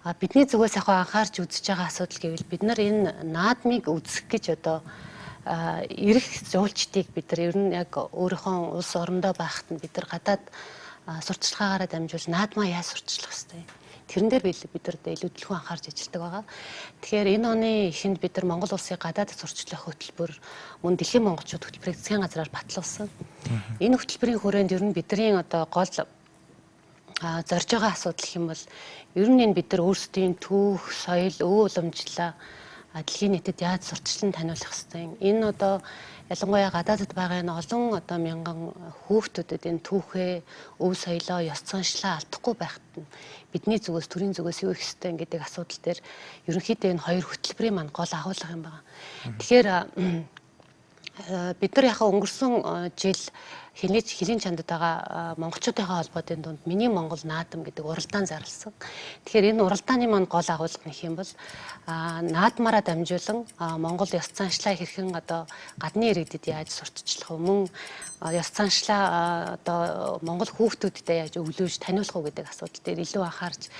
А бидний зүгээс яг анхаарч үзэж байгаа асуудал гэвэл бид нар энэ наадмыг үзэх гэж одоо ирэх жуулчдыг бид нар ер нь яг өөрийнхөө улс орондоо байхад нь бид нар гадаад сурталчилгаагаараа дамжуулж наадмаа яаж сурталчлах хэвтэй. Тэрэн дээр бид нар илүү төлхөө анхаарч ажилладаг байгаа. Тэгэхээр энэ оны эхэнд бид нар Монгол улсын гадаадд сурчлах хөтөлбөр мөн дэлхийн монголчууд хөтөлбөрийг засгийн газраар батлуулсан. Энэ хөтөлбөрийн хүрээнд ер нь бидний одоо гол зорж байгаа асуудал гэх юм бол ер нь энэ бид нар өөрсдийн түүх, соёл, өв уламжлалаа дэлхийн нийтэд яаж сурталчлан таниулах хэвтэй. Энэ одоо ялангуяа гадаадд байгаа энэ олон одоо мянган хүүхдүүдэд энэ түүхээ, өв соёлоо, ёс заншлаа алдахгүй байхад нь бидний зүгээс, төрийн зүгээс юу их хэвтэй гэдэг асуудал дээр ерөнхийдөө энэ хоёр хөтөлбөрийн маань гол агуулга юм байна. Тэгэхээр бид нар яхаа өнгөрсөн жил хилийн чандад байгаа монголчуудынхаа холбоотын дунд миний Монгол наадам гэдэг уралдаан зарласан. Тэгэхээр энэ уралдааны маань гол агуулга нь гэх юм бол наадмаараа дамжуулан Монгол ёс заншлаа хэрхэн одоо гадны иргэдэд яаж сурталчлах вэ? Мөн ёс заншлаа одоо монгол хүүхдүүдэд яаж өвлөөж таниулах уу гэдэг асуудал дээр илүү анхаарч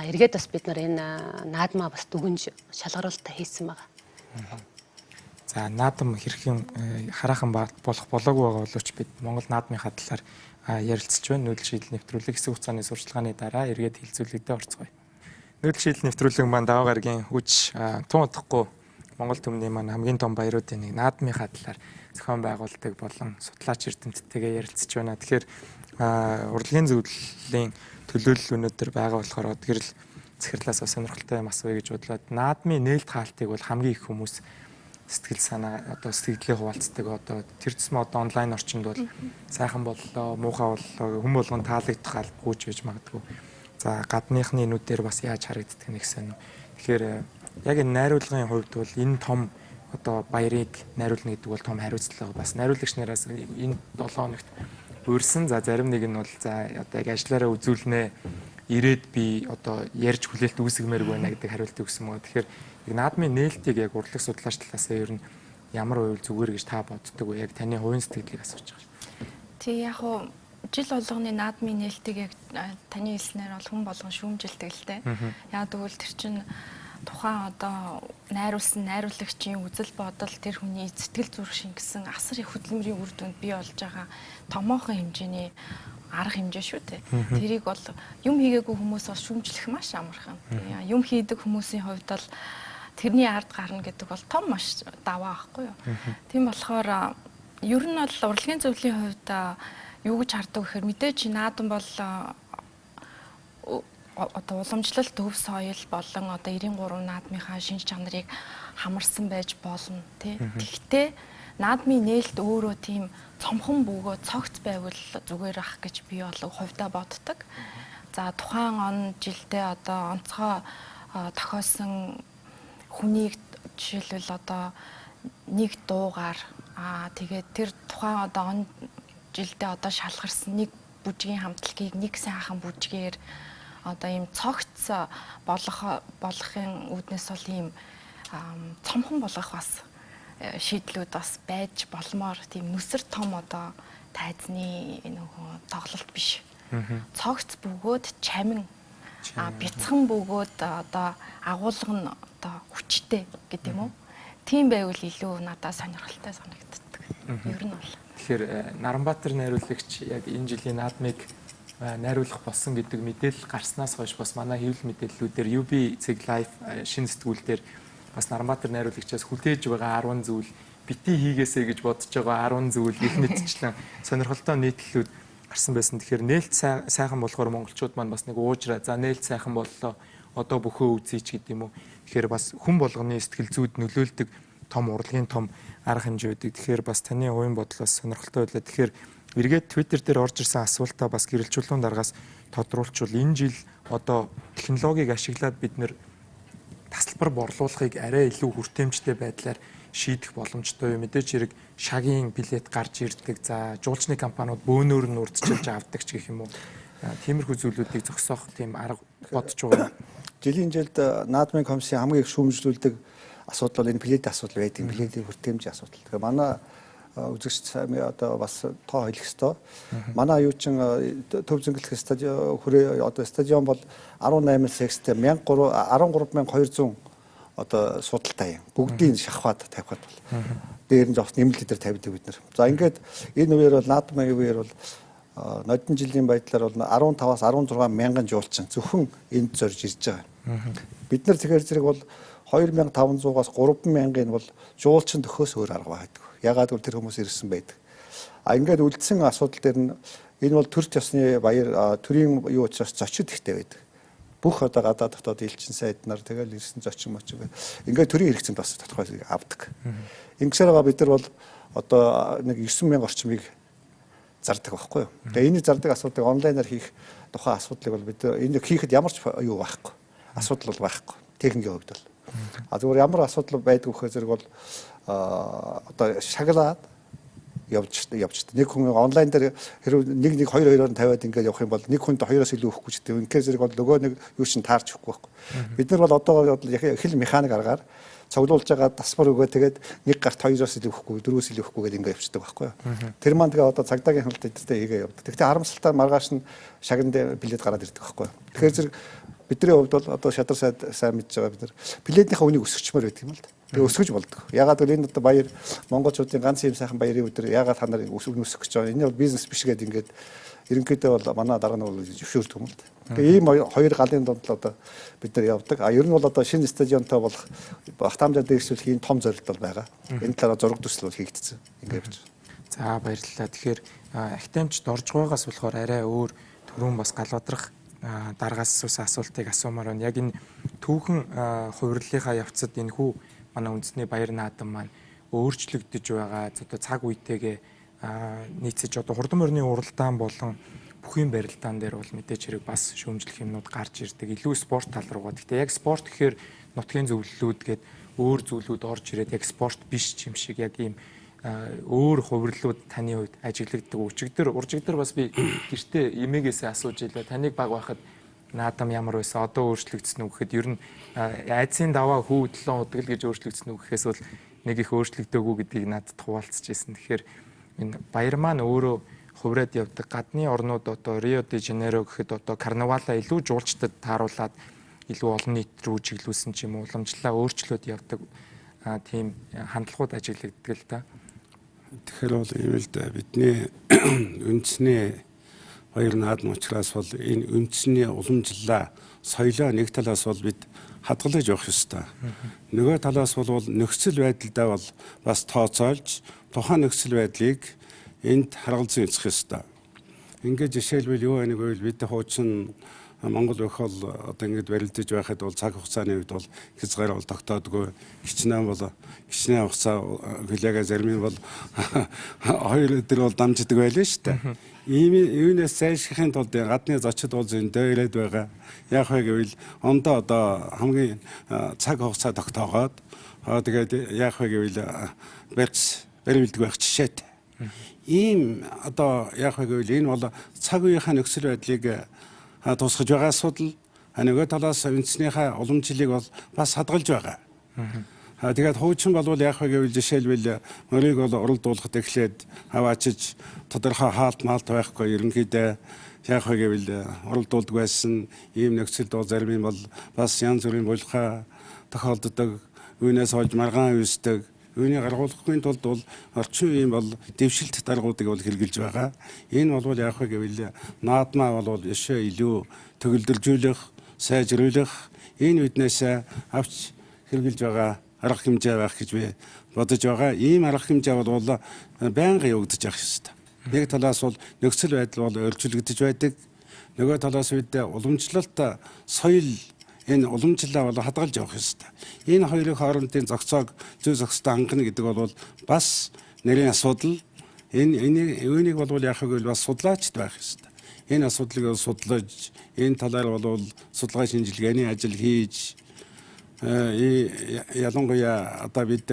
эргээд бас бид нар энэ наадмаа бас дүгнж шалгаруулалтаа хийсэн байгаа. За наадам хэрхэн хараахан болох болоогүй байгаа боловч бид Монгол наадмынхаа талаар ярилцж байна. Нүүдэл шийдэл нэвтрүүлэг хэсэг хугацааны сурчлагын дараа эргээд хэлцүүлэгдээ орцгоё. Нүүдэл шийдэл нэвтрүүлэг маань даваа гарагийн хүч тун удахгүй Монгол түмний маань хамгийн том баяруудын нэг наадмынхаа талаар зохион байгуулдаг болон судлаач эрдэмтдтэйгээ ярилцж байна. Тэгэхээр урлагийн зөвлөлийн төлөөлөл өнөөдөр байгаа болохоор Одгэрэл захирлаас бас сонирхолтой юм асууя гэж бодлоо. Наадмын нээлт хаалтыг бол хамгийн их хүмүүс сэтгэл санаа одоо сэтгэлээ хуваалцдаг. Одоо тэр тусмаа одоо онлайн орчинд бол сайхан боллоо, муухай боллоо, хүм болгон таалагдах албагүй ч байж магадгүй. За гадныхны нүдээр бас яаж харагддаг нэг сонь. Тэгэхээр яг энэ найруулгын хувьд бол энэ том одоо баярыг найруулна гэдэг бол том хариуцлага, бас найруулагч нараас энэ 7 хоногт урьсан. За, зарим нэг нь бол за одоо яг ажиллаараа үзүүлнэ, ирээд би одоо ярьж хүлээлт үүсгэмээргүй байна гэдэг хариулт өгсөн мөн. Тэгэхээр яг наадмын нээлтийг яг урлаг судлаач талаас ер нь ямар байвал зүгээр гэж та боддог вэ? Яг таны хувийн сэтгэлийг асууж байгаа. Тий, яг уу жил болгоны наадмын нээлтийг яг таны хэлснээр бол хүн болгон шүүмжилдэг л дээ. Яг тэгвэл тэр чинь тухайн одоо найруулсан найруулагчийн үзэл бодол, тэр хүний сэтгэл зүрх шингэсэн асар их хөдөлмөрийн үр дүнд бий болж байгаа томоохон хэмжээний арга хэмжээ шүү дээ. Тэрийг бол юм хийгээгүй хүмүүс бол шүүмжлэх маш амархан. Юм хийдэг хүмүүсийн хувьд бол тэрний ард гарна гэдэг бол том маш даваа байхгүй юу. Тийм болохоор ер нь бол урлагийн зөвлөлийн хувьд юу гэж хардаг гэхээр мэдээж наадам бол одоо уламжлалт төв соёл болон одоо 93 наадмынхаа шинж чанарыг хамарсан байж болно тий. Тэгтээ наадмын нээлт өөрөө тийм цомхон бөгөө цогц байвал зүгээр ах гэж би бол хувьдаа боддог. За, тухайн он жилдээ одоо онцгой тохиосон хүнийг жишээлбэл одоо нэг дуугаар тэгээд тэр тухайн одоо он жилдээ одоо шалгарсан нэг бүжгийн хамтлагийг нэг сайхан бүжгээр одоо ийм цогц болгохын үүднээс бол ийм цомхон болгох бас шийдлүүд бас байж болмоор, тийм нүсэр том одоо тайзны нөгөө тоглолт биш. Цогц бөгөөд чамин, бяцхан бөгөөд одоо агуулга нь одоо хүчтэй гэдэг юм уу? Тийм байвал илүү надад сонирхолтой санагддаг. Ер нь бол. Тэгэхээр Наранбаатар найруулагч яг энэ жилийн наадмыг найруулах болсон гэдэг мэдээлэл гарснаас хойш бас манай хэвлэл мэдээллүүдээр UB Цэг Live шинэ сэтгүүл дээр бас Наранбаатар найруулагчаас хүлээж байгаа 10 зүйл, бити хийгээсэй гэж бодож байгаа 10 зүйл гэх мэтчлэн сонирхолтой нийтлэлүүд гарсан байсан. Тэгэхээр нээлт сайхан болохоор монголчууд маань бас нэг уужраа, за нээлт сайхан боллоо, одоо бүхөө үзье ч гэдэг юм уу. Тэгэхээр бас хүн болгоны сэтгэл зүйд нөлөөлдөг том урлагийн том арга хэмжээ байдаг. Тэгэхээр бас таны хувийн бодол бас сонирхолтой байлаа. Тэгэхээр эргээд Twitter дээр орж ирсэн асуултаа бас гэрэлжүүлэн дараагаас тодруулчвал энэ жил одоо технологиг ашиглаад бид нэр тасалбар борлуулахыг арай илүү хүртээмжтэй байдлаар шийдэх боломжтой юм. Мэдээж хэрэг шагийн билет гарч ирдэг. За, жуулчны компаниуд бөөнөр нь урдчилж авдаг ч гэх юм уу. Тиймэрхүү зүйлүүдийг зогсоох тийм арга бодож байгаа. Жилийн жилд наадмын комиссийн хамгийн их шүүмжлүүлдэг асуудал бол энэ билетийн асуудал байдаг. Билетийн хүртээмжийн асуудал. Тэгэхээр манай үзэгч одоо бас тоо хэлэх ёстой. Манай юу чин төв зөнгэлтэх стадион хүрээ одоо стадион бол 18 секстэй 13200 одоо судалтай юм. Бүгдийг шахваад тавихад бол. Дээр нь жоох нэмэлт дээр тавьдаг бид нар. За, ингээд энэ үеэр бол наадмын үеэр бол нодон жилийн байдлаар бол 15-аас 16 мянган жуулчин зөвхөн энд зорж ирж байгаа. Бид нар тэгэхээр зэрэг бол 2500-аас 3000-ын бол жуулчин төхөөс өөр арга байдаг. Ягаад гэвэл тэр хүмүүс ирсэн байдаг. А ингээд үлдсэн асуудал дээр нь энэ бол төрт ёсны баяр, төрийн юу учраас зочид ихтэй байдаг. Бүх одоо гадаад дотоод элчин сайд нар, тэгэл ирсэн зочин мочин. Ингээд төрийн хэрэгцээнд бас тодорхой авдаг. Ингэсээр байгаа бид нар бол одоо нэг 9000 орчмыг зардаг байхгүй юу. Тэгээ энэ зардаг асуудлыг онлайнаар хийх тухайн асуудлыг бол бид энэ хийхэд ямар ч юу байхгүй. Асуудал бол байхгүй. Техникийн хувьд бол. А зүгээр ямар асуудал байдг вөхөө зэрэг бол одоо шаглаад явж. Нэг хүн онлайн дээр хэрвээ нэг нэг хоёр хоёроор нь тавиад ингээд явах юм бол нэг хүнд хоёроос илүү өгөхгүй ч гэдэг. Үнэхээр зэрэг бол нөгөө нэг юу чинь таарч өгөхгүй байхгүй. Бид нар бол одоо хэл механик аргаар цуглуулж байгаа тасмар өгөө, тэгээд нэг гарт хоёроос илүү өгөхгүй, дөрвөөс илүү өгөхгүй гэдэг ингээд явчихдаг байхгүй юу. Тэр маань тэгээ одоо цагдаагийн хяналт эдэртэй хийгээ явдаг. Гэхдээ харамсалтай маргааш нь шагнанд билет гараад ирдэг байхгүй юу. Тэгэхээр зэрэг бидний хувьд бол одоо шадар сайд сайн мэдж байгаа, бид нар билетийнхаа үнийг өсгөчмөр байдаг юм л да. Тэгээ өсгөж болдог. Ягаад гэвэл энэ одоо баяр, монголчуудын ганц юм сайхан баярын өдөр, ягаад та нар өсгөх гэж байгаа. Энэ бол бизнес биш гэдэг ингээд ерөнхийдөө бол манай дарга нар бол зөвшөөрдөг юм л да. Тэгээ ийм хоёр галын дунд л одоо бид нар явдаг. А ер нь бол одоо шинэ стадионтой болох багтаамжаа дээшүүлэх ийм том зорилт бол байгаа. Энэ талаараа зураг төсөл бол хийгдсэн. Ингээд явж. За, баярлалаа. Тэгэхээр академич Доржгойгоос болохоор арай өөр түрүүн бас галбадрах дараагаас асуусан асуултыг асуумаар байна. Яг энэ түүхэн хувирлынхаа явцад энэ хүү манай үндэсний баяр наадам маань өөрчлөгдөж байгаа. Одоо цаг үетэйгээ нийцэж одоо хурдан морины уралдаан болон бүхийн барилдаан дээр бол мэдээж хэрэг бас шүүмжлэх юмнууд гарч ирдэг. Илүү спорт тал руугаа. Гэхдээ яг спорт гэхээр нутгийн зөвлөлүүд гээд өөр зүйлүүд орж ирээд яг спорт биш ч юм шиг яг ийм өөр хувирлууд таны хувьд ажиглагддаг. Өчигдөр уржигдөр бас би гэртээ эмээгээсээ асууж илээ. Таныг баг байхад наадам ямар байсан, одоо өөрчлөгдсөн үү гэхэд ер нь айдсын даваа хүү 7 удаг л гэж өөрчлөгдсөн үү гэхээс бол нэг их өөрчлөгдөөгүй гэдгийг надад хуваалцаж ирсэн. Тэгэхээр энэ баяр маань өөрөө хувраад явдаг. Гадны орнууд одоо Рио де Жанейро гэхэд одоо карнавалаа илүү жуулчдад тааруулаад илүү олон нийт рүү чиглүүлсэн ч юм уу, уламжлалаа өөрчлөөд явдаг тийм хандлагууд ажиглагддаг л да. Тэгэхээр бол ийм л дээ, бидний үндэсний баяр наадам учраас бол энэ үндэсний уламжлалаа, соёлоо нэг талаас бол бид хадгалж явах ёстой. Нөгөө талаас бол нөхцөл байдлаа бол бас тооцоолж тухайн нөхцөл байдлыг энд харгалзан үзэх ёстой. Ингээд жишээлбэл юу вэ гэвэл бид хуучин Монгол өх бол одоо ингэж барилдаж байхад бол цаг хугацааны үед бол хязгаар бол тогтоодгүй, хичнээн бол хичнээн хугацаа хүлээгээ зарим нь бол 2 өдөр бол дамждаг байлаа шүү дээ. Ийм юунаас зайлшихын тулд гадны зочид бол зөндөө ирээд байгаа. Яг вэ гэвэл ондоо одоо хамгийн цаг хугацаа тогтоогоод тэгээд яг вэ гэвэл барьц баримлдаг байх жишээтэй. Ийм одоо яг вэ гэвэл энэ бол цаг үеийнхаа нөхцөл байдлыг тусгаж байгаа асуудал, нөгөө талаас үндснийхээ уламжлалыг бол бас хадгалж байгаа. Тэгээд хуучин болвол яах вэ гэвэл жишээлбэл мөрийг бол уралдуулахад эхлээд аваачиж тодорхой хаалт маалт байхгүй ерөнхийдөө яах вэ гэвэл уралдуулдаг байсан. Ийм нөхцөлд бол зарим нь бол бас янз бүрийн булхай тохиолддог, үүнээс хойш маргаан үүсдэг. Үүнийг гаргуулахгүй тулд бол орчин үеийн бол дэвшилт даргуудыг бол хэрэгжилж байгаа. Энэ бол яах вэ гэвэл наадмаа бол өшөө илүү төгөлдржүүлэх, сайжруулах энэ үднээс авч хэрэгжилж байгаа арга хэмжээ байх гэж би бодож байгаа. Ийм арга хэмжээ бол байнга явагдаж явах ёстой. Нэг талаас бол нөхцөл байдал бол өөрчлөгдөж байдаг. Нөгөө талаас бид уламжлалт соёл энэ уламжлалаа бол хадгалж явах ёстой. Энэ хоёрын хоорондын зохицоог зүй зохистой хангана гэдэг бол бас нэрийн асуудал. Энэ үүнийг бол яах вэ гэвэл бас судлаачд байх ёстой. Энэ асуудлыг бол судлаж, энэ талаар бол судалгаа шинжилгээний ажил хийж, ялангуяа одоо бид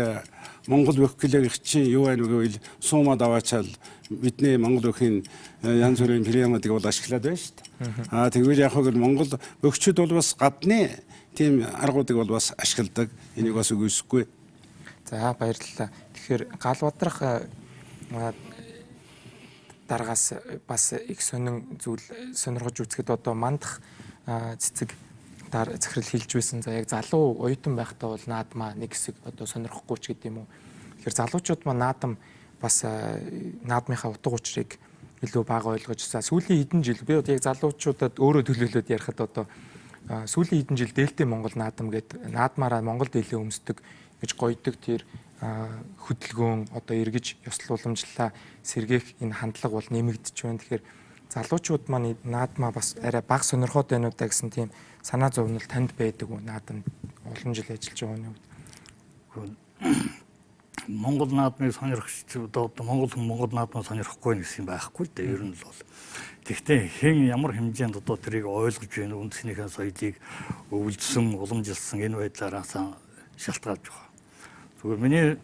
Монгол бөхглөг чинь юу байна гэвэл суумад аваачаал бидний Монгол өхийн янз бүрийн пирамидыг бол ашиглаад байна шүү дээ. Аа тэгвэл яг хөө Монгол бөхчүүд бол бас гадны тийм аргуудыг бол бас ашигладаг. Энийг бас үгүйсэхгүй. За баярлалаа. Тэгэхээр гал бадрах даргаас бас их сонин зүйл сонирхож үзэхэд одоо мандах цэцэг захирал хэлж байсан. За яг залуу оюутан байхдаа бол наадмаа нэг хэсэг одоо сонирхохгүй ч гэдэм үү. Тэгэхээр залуучууд маань наадам бас наадмынхаа утга учирыг илүү бага ойлгож, за сүүлийн хэдэн жил би одоо яг залуучуудад өөрөө төлөөлөөд ярихад одоо сүүлийн хэдэн жил дээлтэй Монгол наадам гэд наадмаараа Монгол дээлээ өмсдөг гэж гойдог тэр хөдөлгөөн одоо эргэж ёслол уламжлалаа сэргээх энэ хандлага бол нэмэгдэж байна. Тэгэхээр залуучууд маань наадмаа бас арай бага сонирхоод байна уу да гэсэн тийм санаа зовнил танд байдаг уу? Наадам олон жил ажиллаж байгаа хүний хувьд. Монгол наадмыг сонирхч одоо Монгол хүн Монгол наадмыг сонирхохгүй гэсэн юм байхгүй л дээ. Ер нь л бол. Тэгэхдээ хэн ямар хэмжээнд одоо тэрийг ойлгож байна, үндэснийхээ соёлыг өвлөсөн, уламжилсан энэ байдлаараас шалтгаалж байгаа. Зүгээр миний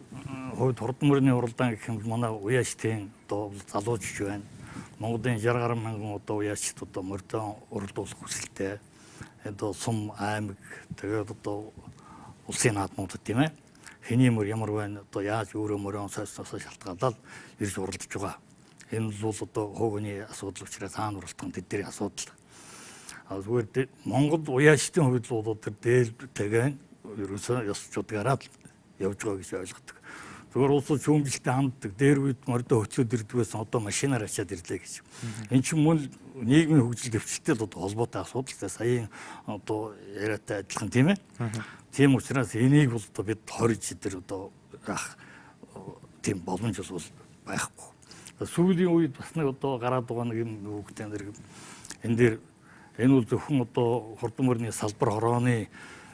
хувьд хурдан мөрний уралдаан гэх юм бол манай уяачдын одоо залуучч байна. Монголын 60 гаруй мянган одоо уяачд одоо мордон уралдуулах хүсэлтэй. Одоо сум аймаг тэгээд одоо улсын наадмуудад тийм хэний мөр ямар байна одоо яаж өөрөө мөрөн сойсноосоо шалтгаалаад ирж уралдаж байгаа. Энэ бол одоо хуугны асуудал учраас хаана уралдах нь тэдний асуудал. А зүгээр Монгол уяачдын хувьд бол тэр дээлтэйгэн ерөөсөө ёсчуудгаараа явж байгаа гэж ойлгодог. Зүгээр улсууд шүүмжлэлтэй ханддаг. Дээр үед мордо хөтлөөд ирдэг байсан, одоо машинаар ачаад ирлээ гэж. Энэ чинь мөн нийгмийн хөгжил дэвшилтэй л одоо холбоотой асуудал. Саяын одоо яриатай адилхан тийм ээ. Тийм учраас энийг бол одоо бид хорж идэр одоо яах тийм боломж бол байхгүй. Сүүлийн үед бас нэг одоо гараад байгаа нэг юм юу гэдэг нэр энэ дээр энэ бол зөвхөн одоо хурдан мөрний салбар хорооны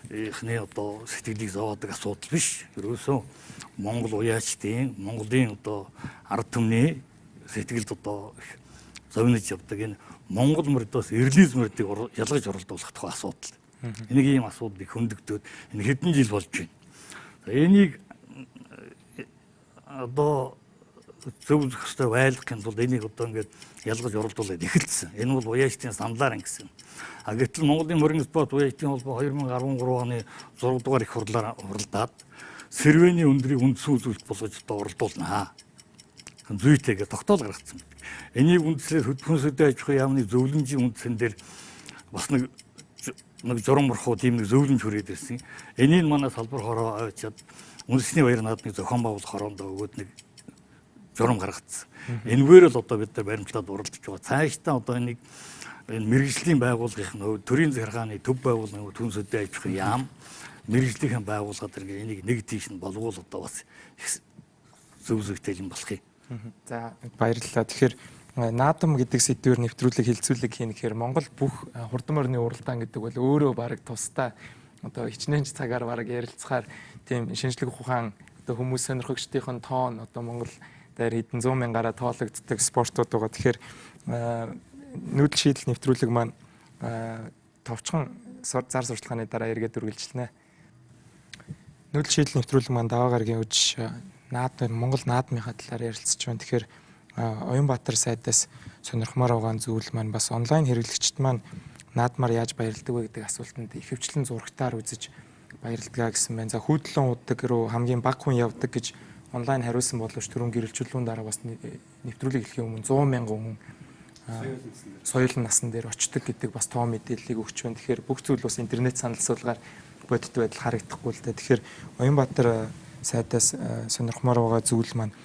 эхний одоо сэтгэлийг зовоодог асуудал биш. Ерөөсөө Монгол уяачдын, Монголын одоо ард түмний сэтгэлд одоо зовнож явдаг энэ Монгол мөрдөөс ирлиз мөрдийг ялгаж уралдуулах тухай асуудал. Энийг ийм асуудлыг хөндөгдөөд энэ хэдэн жил болж байна. Энийг одоо зөв зохистой байлгахын тулд энийг одоо ингээд ялгаж уралдуулаад эхэлсэн. Энэ бол уяачдын саналаар ингэсэн. А гэтэл Монголын морин спорт уяачдын холбоо 2013 оны 6 дугаар их хурлаар хуралдаад сэрвэний өндрийг үндсэн үзүүлэлт болгож одоо уралдуулнаа. Зүйтэйгээ тогтоол гаргацсан. Энийг үндслээр хөдөлгөөн сөдөө аж ахуйн яамны зөвлөмжийн үндсэн дээр бас нэг журам морхуу тийм нэг зөвлөмж хүрээд ирсэн. Энийг манай салбар хороо авчиад үндэсний баяр наадмыг зохион байгуулах хороондоо өгөөд нэг журам гаргацсан. Энэгээр л одоо бид нар баримтлаад уралдаж байгаа. Цаашдаа одоо энийг энэ мэргэжлийн байгууллагын хувьд төрийн захиргааны төв байгууллагын түн сөдөө аж ахуйн яам мэргэжлийнхэн байгууллагад ингээ энийг нэг тийш нь болгоул одоо бас их зөв зөвтэй юм болох юм. За баярлалаа. Тэгэхээр наадам гэдэг сэдвээр нэвтрүүлэг хилцүүлэг хийнэ гэхээр Монгол бүх хурдан морины уралдаан гэдэг бол өөрөө бараг тусдаа одоо хичнээн ч цагаар бараг ярилцахаар тийм шинжлэх ухаан одоо хүмүүс сонирхогчдын тоон одоо Монгол дээр хэдэн зуун мянгаараа тоологддог спортууд байгаа. Тэгэхээр нүүдэл шийдэл нэвтрүүлэг маань товчхон зар сурталчилгааны дараа эргээд үргэлжлэнэ. Нүүдэл шийдэл нэвтрүүлэг маань даваа гарагийн үжи наадам Монгол наадмынхаа талаар ярилцж байна. Тэгэхээр Оюнбаатар сайдаас сонирхмоор байгаа зүйл маань бас онлайн хэрэглэгчид маань наадмаар яаж баярладаг вэ гэдэг асуултанд ихэвчлэн зурагтаар үзэж баярладаг гэсэн байна. За хүүдлэн удаг руу хамгийн бага хүн явдаг гэж онлайн хариулсан боловч түрүүн гэрэлжүүлүүн дараа бас нэвтрүүлэг эхлэхийн өмнө 100 мянган хүн соёлын насан дээр очдог гэдэг бас тоо мэдээллийг өгч байна. Тэгэхээр бүх зүйл бас интернет санал асуулгаар бодит байдал харагдахгүй л дээ. Тэгэхээр Оюнбаатар сайдаас сонирхмоор байгаа зүйл маань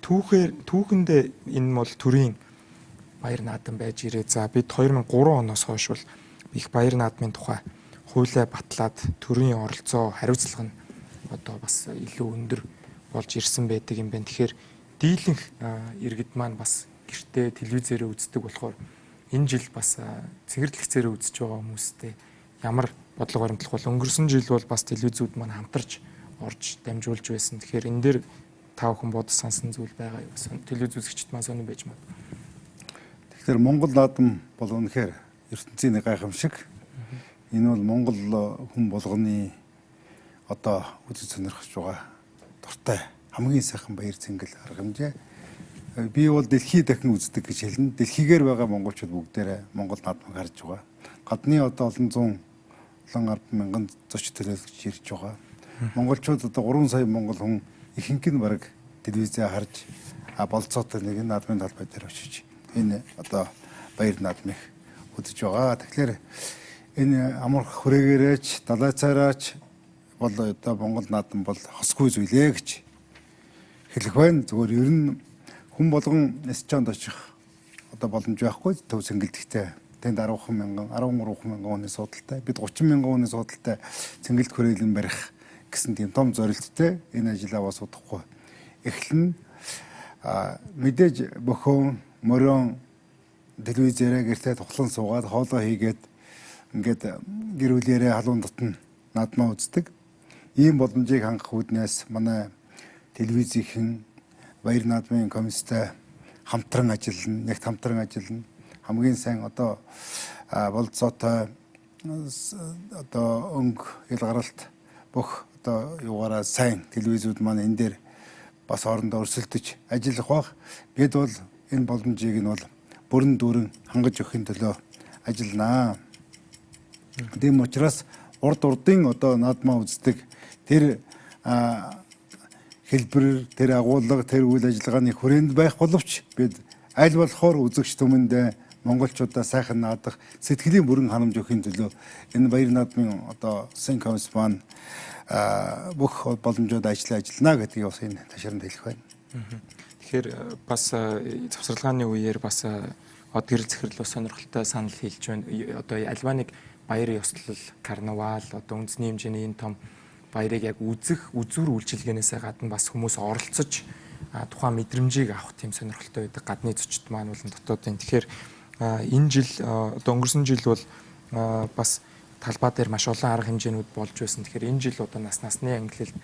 түүхэндээ энэ бол төрийн баяр наадам байж ирээ. За бид 2003 оноос хойш бол их баяр наадмын тухай хуулиа батлаад төрийн оролцоо хариуцлага нь одоо бас илүү өндөр болж ирсэн байдаг юм байна. Тэгэхээр дийлэнх иргэд маань бас гэртээ телевизээрээ үздэг болохоор энэ жил бас цэнхэрлэгцээрээ үзэж байгаа хүмүүстэй ямар бодлого баримтлах бол өнгөрсөн жил бол бас телевизүүд маань хамтарч орж дамжуулж байсан. Тэгэхээр энэ дээр та бүхэн бодож сансан зүйл байгаа юу? Телевиз үзэгчд маань сонирн байж магадгүй. Тэгэхээр Монгол наадам бол үнэхээр ертөнцийн нэг гайхамшиг. Энэ бол Монгол хүн болгоны одоо үзэж сонирхож байгаа дуртай хамгийн сайхан баяр цэнгэл арга хэмжээ. Би бол дэлхий дахин үздэг гэж хэлнэ. Дэлхийгээр байгаа монголчууд бүгдээрээ Монгол наадмыг харж байгаа. Гадны одоо олон зуун олон арван мянган зочид төлөөлөгч ирж байгаа. Монголчууд одоо 3 сая монгол хүн ихэнх нь бараг телевизээ харж болцоотой нэг наадмын талбай дээр очиж энэ одоо баяр наадмыг үзэж байгаа. Тэгэхээр энэ амарх хүрээгээрээч далайцаараач бол одоо Монгол наадам бол хосгүй зүйлээ гэж хэлэх байна. Зүгээр ер нь хүн болгон Счонд очих одоо боломж байхгүй төв цэнгэлдэгтэй. Тэнд 10 мянган, 13 мянган хүний судалтай, бид 30 мянган хүний судалтай цэнгэлд хүрээлэн барих гэсэн тийм том зорилттой энэ ажлаа бас удахгүй эхлэнэ. Мэдээж бөхөн, морин телевизээрээ гэртээ тухлан суугаад хоолоо хийгээд ингээд гэр бүлээрээ халуун дотн наадмаа үздэг. Ийм боломжийг хангах үүднээс манай телевизийнхэн баяр наадмын комисстай хамтран ажиллана, нэгт хамтран ажиллана. Хамгийн сайн одоо болцоотой одоо өнгө ялгаралт бүх одоо юугаараа сайн телевизүүд маань энэ дээр бас хоорондоо өрсөлдөж ажиллах бах. Бид бол энэ боломжийг нь бол бүрэн дүүрэн хангаж өгөхийн төлөө ажилланаа. Тийм учраас урд урдын одоо наадмаа үздэг тэр хэлбэр, тэр агуулга, тэр үйл ажиллагааны хүрээнд байх боловч бид аль болохоор үзэгч түмэндээ монголчуудаа сайхан наадах сэтгэлийн бүрэн ханамж өгөхийн төлөө энэ баяр наадмын одоо улсын комисс маань бүх боломжууд ажиллана гэдгийг бас энэ ташаанд хэлэх байна. Тэгэхээр бас завсарлагын үеэр бас од гэрэл захирал бас сонирхолтой санал хэлж байна. Одоо альва нэг баяр ёслол, карнавал, одоо үндэсний хэмжээний энэ том баярыг яг үзэх, үзүүр үйлчилгээнээсээ гадна бас хүмүүс оролцож тухайн мэдрэмжийг авах тийм сонирхолтой байдаг гадны зочид маань болон дотоодын. Тэгэхээр энэ жил одоо өнгөрсөн жил бол бас талбай дээр маш олон арга хэмжээнүүд болж байсан. Тэгэхээр энэ жил одоо насны ангилалд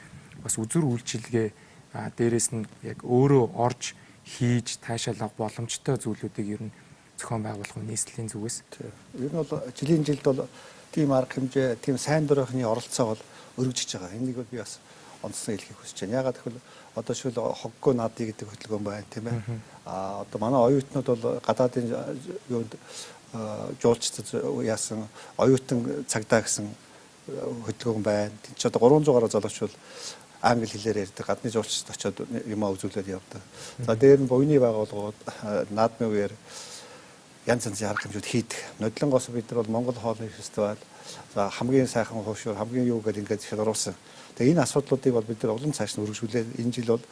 бас үзүүр үйлчилгээ дээрээс нь яг өөрөө орж хийж таашаал авах боломжтой зүйлүүдийг ер нь зохион байгуулах нийслэлийн зүгээс. Ер нь бол жилийн жилд бол тийм арга хэмжээ, тийм сайн дурынхны оролцоо бол өргөжж байгаа. Энийг бол би бас онцлон хэлэхийг хүсэж байна. Яагаад гэвэл одоо шүүл хоггүй наадъя гэдэг хөтөлбөр байна, тийм ээ. А одоо манай оюутнууд бол гадаадын юунд жуулчдад яасан оюутан цагдаа гэсэн хөдөлгөөн байна. Тэнд ч одоо 300 гаруй залуучууд бол англи хэлээр ярьдаг. Гадны жуулчдад очиод юмаа үзүүлээд явдаг. За дээр нь буйны байгууллагууд наадмын үеэр янз янзын арга хэмжүүд хийдэг. Ноднолонгоос бид нар бол Монгол хоолны фестивал, за хамгийн сайхан хуушуур, хамгийн юу гэдэг ингээд шалгаруулсан. Тэгээ энэ асуудлуудыг бол бид нар улам цааш нь үргэлжлүүлээд энэ жил бол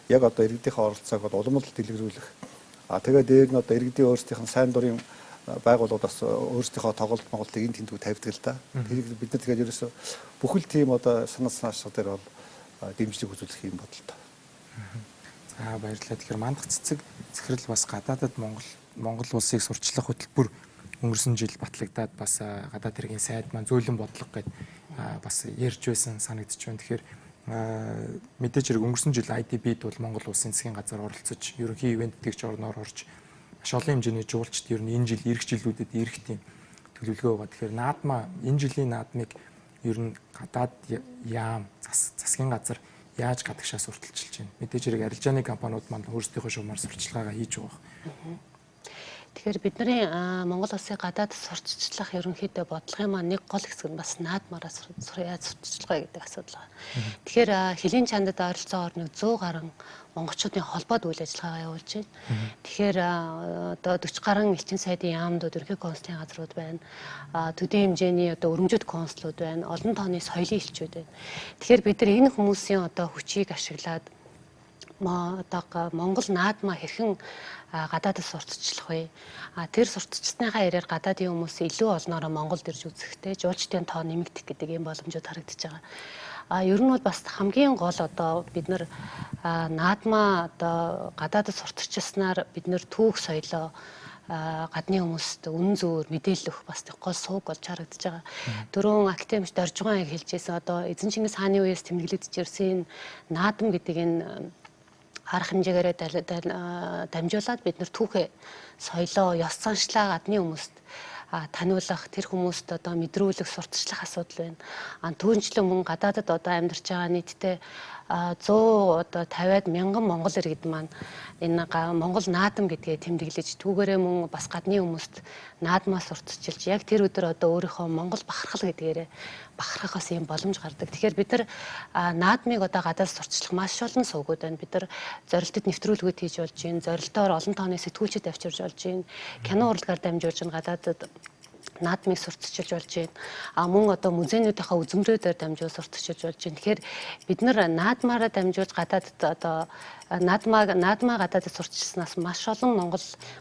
яг одоо иргэдийнхээ оролцоог бол улам л дэлгэрүүлэх. А тэгээ дээр нь одоо иргэдийн өөрсдийнх нь сайн дурын байгууллагууд бас өөрсдийнхөө тоглолт Монголыг энэ тэндүү тавьдаг л да. Тэрийг бид нар тэгээд ерөөсө бүхэл тийм одоо санаа санаачдаа дээр бол дэмжлэг үзүүлэх юм бодолтой. За баярлалаа. Тэгэхээр мандах цэцэг захирал бас гадаадад Монгол улсыг сурталчлах хөтөлбөр өнгөрсөн жил батлагдаад бас гадаад хэргийн сайд маань зөөлөн бодлого гээд бас ярьж байсан санагдчих байна. Тэгэхээр мэдээж хэрэг өнгөрсөн жил IDB-д бол Монгол улсын засгийн газар оролцож ерөнхий ивент тэгч орноор орж маш олон хэмжээний жуулчд ер нь энэ жил ирэх жилүүдэд ирэх тийм төлөвлөгөө байгаа. Тэгэхээр наадмаа энэ жилийн наадмыг ер нь гадаад яам засгийн газар яаж гадагшаа сурталчилж байна. Мэдээж хэрэг арилжааны компаниуд маань өөрсдийнхөө шугамар сурталчилгаагаа хийж байгаа. Тэгэхээр бидний Монгол улсын гадаад сурталчлах ерөнхийдөө бодлогын маань нэг гол хэсэг нь бас наадмаараа яаж сурталчлах вэ гэдэг асуудал байна. Тэгэхээр хөлийн чандад ойролцоогоор нэг 100 гаруй монголчуудын холбоод үйл ажиллагаагаа явуулж байна. Тэгэхээр одоо 40 гаруй элчин сайдын яамдууд, ерөнхий консулын газрууд байна. Төдий хэмжээний одоо өрөмжүүд консулууд байна. Олон тооны соёлын элчүүд байна. Тэгэхээр бид нар энэ хүмүүсийн одоо хүчийг ашиглаад одоо Монгол наадмаа хэрхэн гадаадд сурталчлах вэ? Тэр сурталчилсныхаа хэрээр гадаадын хүмүүс илүү олноороо Монголд ирж үзэхтэй, жуулчдын тоо нэмэгдэх гэдэг ийм боломжууд харагдаж байгаа. Ер нь бол бас хамгийн гол одоо бид нар наадмаа одоо гадаадд сурталчилснаар бид нар түүх соёлоо гадны хүмүүст үнэн зөвөр мэдээлэл өгөх бас гол сууг болж харагдаж байгаа. Дөрөв академик Доржигон яг хэлжсэн одоо эзэн Чингис хааны үеэс тэмдэглэгдэж ирсэн энэ наадам гэдэг энэ арга хэмжээгээрээ дамжуулаад бид нар түүхээ соёлоо, ёс заншлаа гадны хүмүүст таниулах, тэр хүмүүст одоо мэдрүүлэх, сурталчлах асуудал байна. Түүнчлэн мөн гадаадад одоо амьдарч байгаа нийтдээ 100 одоо 50-аад мянган монгол иргэд маань энэ Монгол наадам гэдгээ тэмдэглэж, түүгээрээ мөн бас гадны хүмүүст наадмаа сурталчилж, яг тэр өдөр одоо өөрийнхөө монгол бахархал гэдгээрээ бахархах бас юм боломж гардаг. Тэгэхээр бид нар наадмыг одоо гадаад сурталчлах маш олон сувгууд байна. Бид нар зорилтод нэвтрүүлгүүд хийж болж байна. Зорилтоор олон тооны сэтгүүлчид авчирж болж байна. Кино урлагаар дамжуулж байна. Гадаадад наадмыг сурталчилж болж байна. Мөн одоо музейнүүдийнхаа үзмрүүдээр дамжуул сурталчилж болж байна. Тэгэхээр бид нар наадмаараа дамжуулж гадаадд одоо наадмаа гадаадд сурталчилснаас маш олон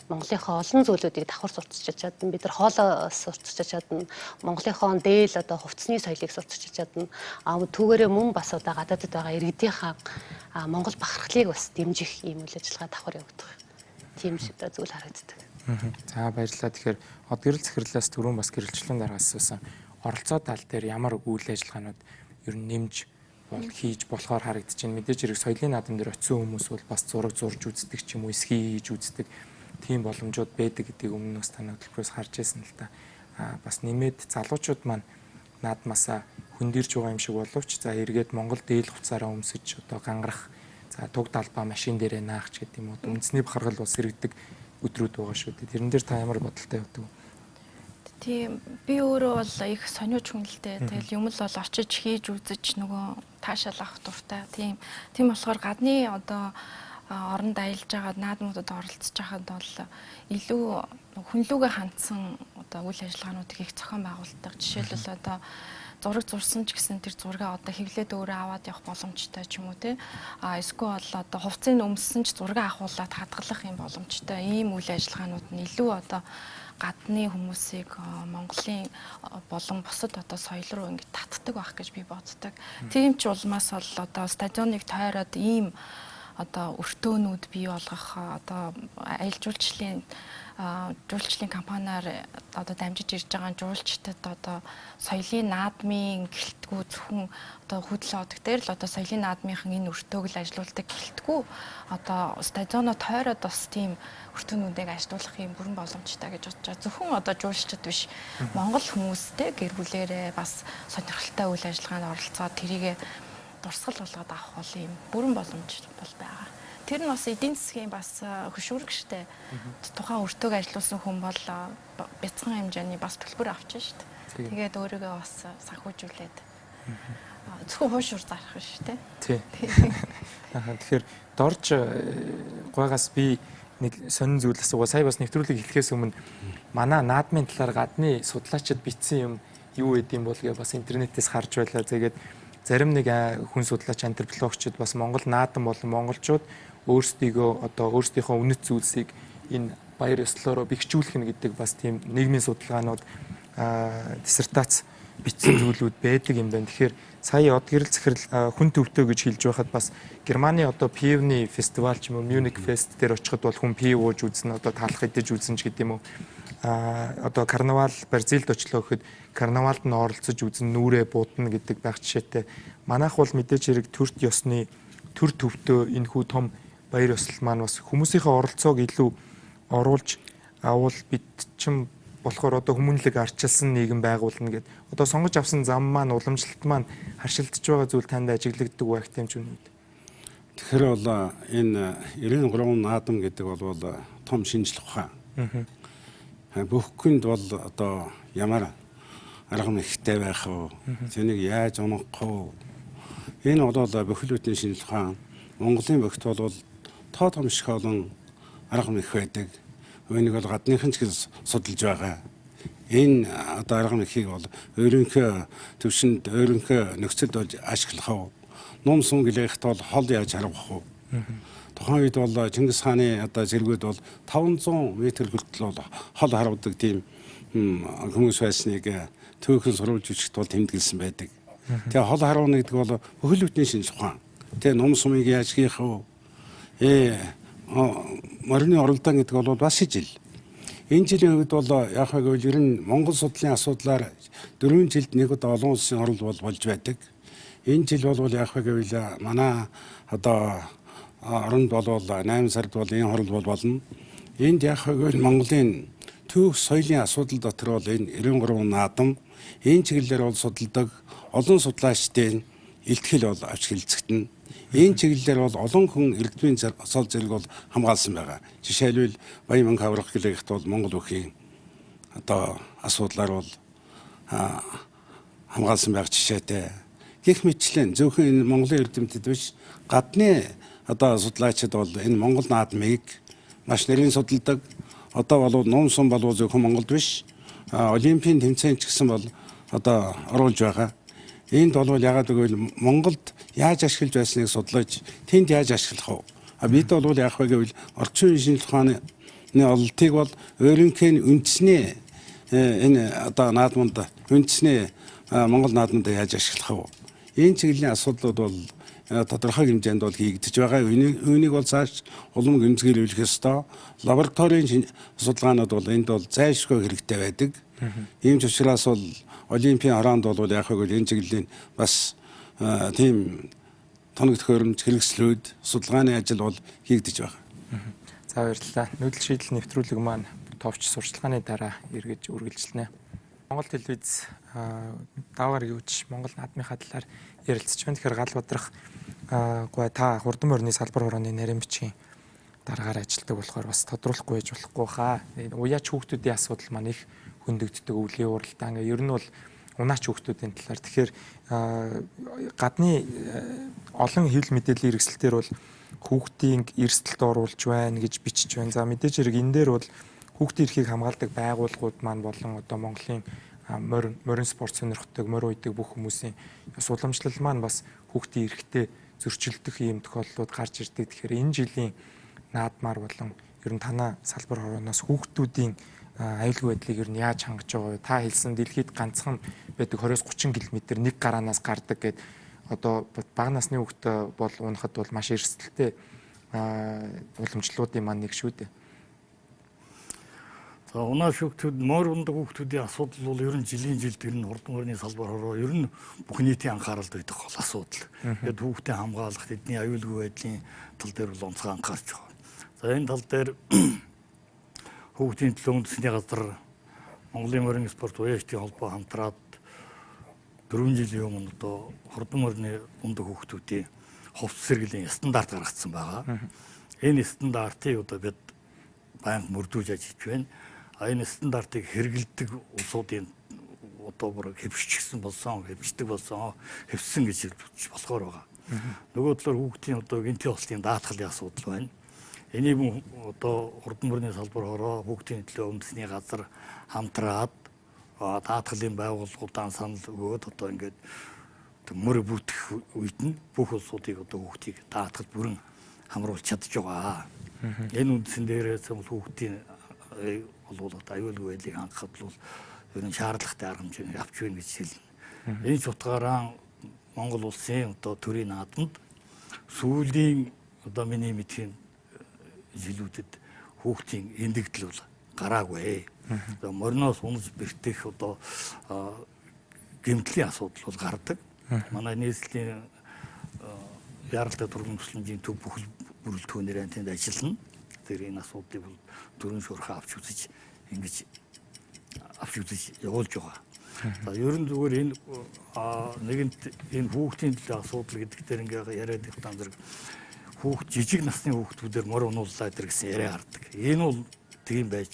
Монголынхоо олон зүйлүүдийг давхар сурталчилж чадна. Бид нар хоолоо сурталчилж чадна. Монголынхоо дээл одоо хувцсны соёлыг сурталчилж чадна. Түүгээрээ мөн бас одоо гадаадд байгаа иргэдийнхаа Монгол бахархлыг бас дэмжих ийм үйл ажиллагаа давхар явагдах. Тийм зүйл харагддаг. За баярлалаа. Тэгэхээр од гэрэл захирлаас түрүүн бас гэрэлчлэн дараагаас асуусан оролцоо тал дээр ямар үйл ажиллагаанууд ер нь нэмж бол хийж болохоор харагдаж байна. Мэдээж хэрэг соёлын наадам дээр очисон хүмүүс бол бас зураг зурж үздэг ч юм уу, эсхий хийж үздэг тийм боломжууд байдаг гэдгийг өмнө нь танай хөтөлбөрөөс харж байсан л да. Бас нэмээд залуучууд маань наадмаасаа хөндөрж байгаа юм шиг боловч за эргээд Монгол дээл хувцаараа өмсөж одоо гангарах, за туг далбаа машин дээрээ наах ч гэдэг юм уу. Үндэсний бахархал бол сэргэдэг өдрүүд байгаа шүү дээ. Тэрэн дээр та ямар бодолтой явдаг вэ? Тийм, би өөрөө бол их сониуч хүн л дээ. Тэгэл юм л бол очиж хийж үзэж нөгөө таашаал авах дуртай. Тийм болохоор гадны одоо оронд аялж байгаа наадмуудад оролцож байхад бол илүү хүнлүүгээ хандсан одоо үйл ажиллагаануудыг их зохион байгуулдаг. Жишээлбэл одоо зураг зурсан ч гэсэн тэр зургаа одоо хэвлээд өөрөө аваад явах боломжтой ч юм уу те. Эсвэл одоо хувцсыг өмссөн ч зургаа авахуулаад хадгалах юм боломжтой. Ийм үйл ажиллагаанууд нь илүү одоо гадны хүмүүсийг Монголын болон бусад одоо соёл руу ингэж татдаг байх гэж би боддог. Тийм ч улмаас бол одоо стадионыг тойроод ийм одоо өртөөнүүд бий болгох одоо аялал жуулчлалын компаниар одоо дамжиж ирж байгаа жуулчдад одоо соёлын наадмын гэлтгүү зөвхөн одоо хөдөл одог дээр л одоо соёлын наадмынхан энэ өртөөг л ажилуулдаг гэлтгүү одоо стадионоо тойроод бас тийм өртөөнүүдийг ажилуулах юм бүрэн боломжтой гэж бодож байгаа. Зөвхөн одоо жуулчдад биш Монгол хүмүүстэй гэр бүлээрээ бас сонирхолтой үйл ажиллагаанд оролцоод тэрийг дурсгал болгоод авах бол ийм бүрэн боломж бол байгаа. Тэр нь бас эдийн засгийн бас хөшүүрэг штэ. Тухайн өртөөг ажилуулсан хүн бол бяцхан хэмжээний бас төлбөр авч штэ. Тэгээд өөрийгөө бас санхүүжүүлээд зөвхөн хуушур зарах биш тий. Тий. Тэгэхээр Дорж гуйгаас би нэг сонин зүйл асуугаа. Сая бас нэвтрүүлэг эхлэхээс өмнө манай наадмын талаар гадны судлаачид бичсэн юм юу гэдэм бол гээ бас интернетээс харж байлаа. Тэгээд зарим нэг хүн судлаач антропологчид бас Монгол наадам болон монголчууд өөрсдийгөө одоо өөрсдийнхөө үнэт зүйлсийг энэ баяр ёслолоороо бэхжүүлэх нь гэдэг бас тийм нийгмийн судалгаанууд, диссертац бичсэн зүйлүүд байдаг юм байна. Тэгэхээр сая Одгэрэл захирал хүн төвтэй гэж хэлж байхад бас Германы одоо пивны фестивал ч юм уу Мюних фест дээр очиход бол хүн пив ууж үзнэ, одоо талах идэж үзнэ ч гэдэг юм уу. Одоо карнавал Бразилд очлоо гэхэд карнавалд нь оролцож үзнэ, нүрээ будна гэдэг байх жишээтэй. Манайх бол мэдээж хэрэг төрт ёсны төр төвтөө энэхүү том баяр ёслол маань бас хүмүүсийнхээ оролцоог илүү оруулж авал бид чинь болохоор одоо хүмүүнлэг арчилсан нийгэм байгуулна гэд одоо сонгож авсан зам маань, уламжлалт маань харшилдаж байгаа зүйл танд ажиглагддаг байх юм ч үнэ. Тэгэхээр бол энэ 93 наадам гэдэг бол том шинжлэх ухаан. Бүх хүнд бол одоо ямар арга мэхтэй байх вэ? Тэнийг яаж унах вэ? Энэ бол бүхэл бүтний шинжлэх ухаан. Монголын бөхт бол тоо томшиг олон арга мэх байдаг. Үүнийг бол гадныхан ч гэж судалж байгаа. Энэ одоо арга мэхийг бол өөрийнхөө төвшөнд, өөрийнхөө нөхцөлд болж ашиглах уу? Нум сум гэлээхт бол хол яаж харах вэ? Тухайн үед бол Чингис хааны одоо зэргүүд бол 500 м хүртэл бол хол харвдаг тийм хүмүүс байсныг түүхэн сурвалж өчгт бол тэмдэглэсэн байдаг. Тэгээ хол харвна гэдэг бол бүхэл бүтний шинжлэх ухаан. Тэгээ нум сумыг яаж хийх вэ? Морины оролдоон гэдэг бол бас ижил. Энэ жилийн хувьд бол яг гэвэл ер нь Монгол судлалын асуудлаар 4 жилд нэг удаа олон улсын орол бол болж байдаг. Энэ жил бол яг гэвэл манай одоо оронд бол 8 сард бол энэ хорол бол болно. Энд яг гэвэл Монголын түүх соёлын асуудал дотор бол энэ 93 наадам энэ чиглэлээр бол судалдаг олон судлаачдын илтгэл бол авч хэлцэгдэнэ. Энэ чиглэлээр бол олон хүн эрдмийн цол зэрэг бол хамгаалсан байгаа. Жишээлбэл Баян мөнгө аврах гэлэгт бол Монгол бүхийн одоо асуудлаар бол хамгаалсан байх жишээтэй. Гэх мэтчлэн зөвхөн энэ Монголын эрдэмтэд биш, гадны одоо судлаачид бол энэ Монгол наадмыг маш нэрийн судалдаг. Одоо бол нум сум бол зөвхөн Монголд биш, Олимпийн тэмцээн ч гэсэн бол одоо оруулж байгаа. Энд бол ягаад гэвэл Монголд яаж ашиглаж байсныг судлаж тэнд яаж ашиглах вэ? А бид бол яах вэ гэвэл орчин үеийн шинжлэх ухааны ололтыг бол өөрийнхөө үндэсний энэ одоо наадманд, үндэсний Монгол наадманд яаж ашиглах вэ? Энэ чиглэлийн асуудлууд бол тодорхой хэмжээнд бол хийгдэж байгаа. Үүнийг бол цааш улам гэмцгийлүүлэх ёстой. Лабораторийн судалгаанууд бол энд бол зайлшгүй хэрэгтэй байдаг. Ийм ч учраас бол Олимпийн хороонд бол яг гэвэл энэ чиглэлийн бас тийм тоног төхөөрөмж, хэрэгслүүд, судалгааны ажил бол хийгдэж байгаа. За, баярлалаа. Нүүдэл шийдэл нэвтрүүлэг маань товч сурчлагын дараа эргэж үргэлжлэнэ. Монгол телевиз даваар юуч Монгол наадмынхаа талаар ярилцж байна. Тэгэхээр гал бадрах гуй та хурдан морины салбар хорооны нарийн бичгийн дараагаар ажилладаг болохоор бас тодруулахгүй байж болохгүй хаа. Уяач хүүхдүүдийн асуудал маань их хөндөгддөг, өвлийн уралдаан ингээ ер нь бол унаач хүүхдүүдийн талаар. Тэгэхээр гадны олон хэвлэл мэдээллийн хэрэгсэлтэр бол хүүхдийн эрсдэлд оруулж байна гэж бичиж байна. За, мэдээж хэрэг энэ дээр бол хүүхдийн эрхийг хамгаалдаг байгууллагууд маань болон одоо Монголын морин спорт сонирхдаг, морь уйдаг бүх хүмүүсийн ёс уламжлал маань бас хүүхдийн эрхтэй зөрчилдөх ийм тохиолдлууд гарч ирдэг. Тэгэхээр энэ жилийн наадмаар болон ер нь танаа салбар хорооноос хүүхдүүдийн аюулгүй байдлыг ер нь яаж хангаж байгаа вэ? Та хэлсэн дэлхийд ганцхан байдаг 20-30 км нэг гараанаас гардаг гэд одоо бага насны хүүхдээ бол унахад бол маш эрсдэлтэй уламжлалуудын маань нэг шүү дээ. За, унаа шүүгтүүд, морь ундаг хүүхдүүдийн асуудал бол ер нь жилийн жилд ер нь хурдан морины салбар хороо ер нь бүх нийтийн анхааралд байдаг гол асуудал. Тэгээд хүүхдийн хамгаалах, тэдний аюулгүй байдлын тал дээр бол онцгой анхаарч байгаа. За, энэ тал дээр хүүхдийн төлөө үндэсний газар, Монголын морин спорт уяачдын холбоо хамтраад 4 жилийн өмнө одоо хурдан морины дундах хүүхдүүдийн хувцас сэргэлийн стандарт гаргацсан байгаа. Энэ стандартыг одоо бид байнга мөрдүүлж ажиллаж байна. Энэ стандартыг хэрэглэдэг улсуудын одоо бүр хэвшчихсэн болсон, хэвшдэг болсон, хэвсэн гэж хэлж болохоор байгаа. Нөгөө талаар хүүхдийн одоо гинтийн холтын даатгалын асуудал байна. Энийг одоо хурдан мөрний салбар хороо хүүхдийн төлөө үндэсний газар хамтраад даатгалын байгууллагуудаа санал өгөөд одоо ингээд мөр бүртгэх үед нь бүх улсуудыг одоо хүүхдийг даатгал бүрэн хамруулж чадж байгаа. Энэ үндсэн дээрээс хүүхдийн бол одоо аюулгүй байдлыг хангахад бол ер нь шаардлагатай арга хэмжээний авч байна гэж хэлнэ. Энэ ч утгаараа Монгол улсын одоо төрийн наадамд сүүлийн одоо миний мэдхийн жилүүдэд хүүхдийн эндэгдэл бол гараагүй. Одоо мориноос унаж бэртэх одоо гэмтлийн асуудал бол гардаг. Манай нийслэлийн яралтай турган тусламжийн төв бүх бүрэлдэхүүнээр тэнд ажиллана. Тэр энэ асуудлыг бол дөрөн шуурхаа авч үзэж ингэж авч үзэж явуулж байгаа. За ер нь зүгээр энэ нэгэнт энэ хүүхдийн төлөө асуудал гэдэг дээр ингээ яриад их там зэрэг хүүхд жижиг насны хүүхдүүдээр мор унууллаа гэдэг гэсэн яриа гардаг. Энэ бол тийм байж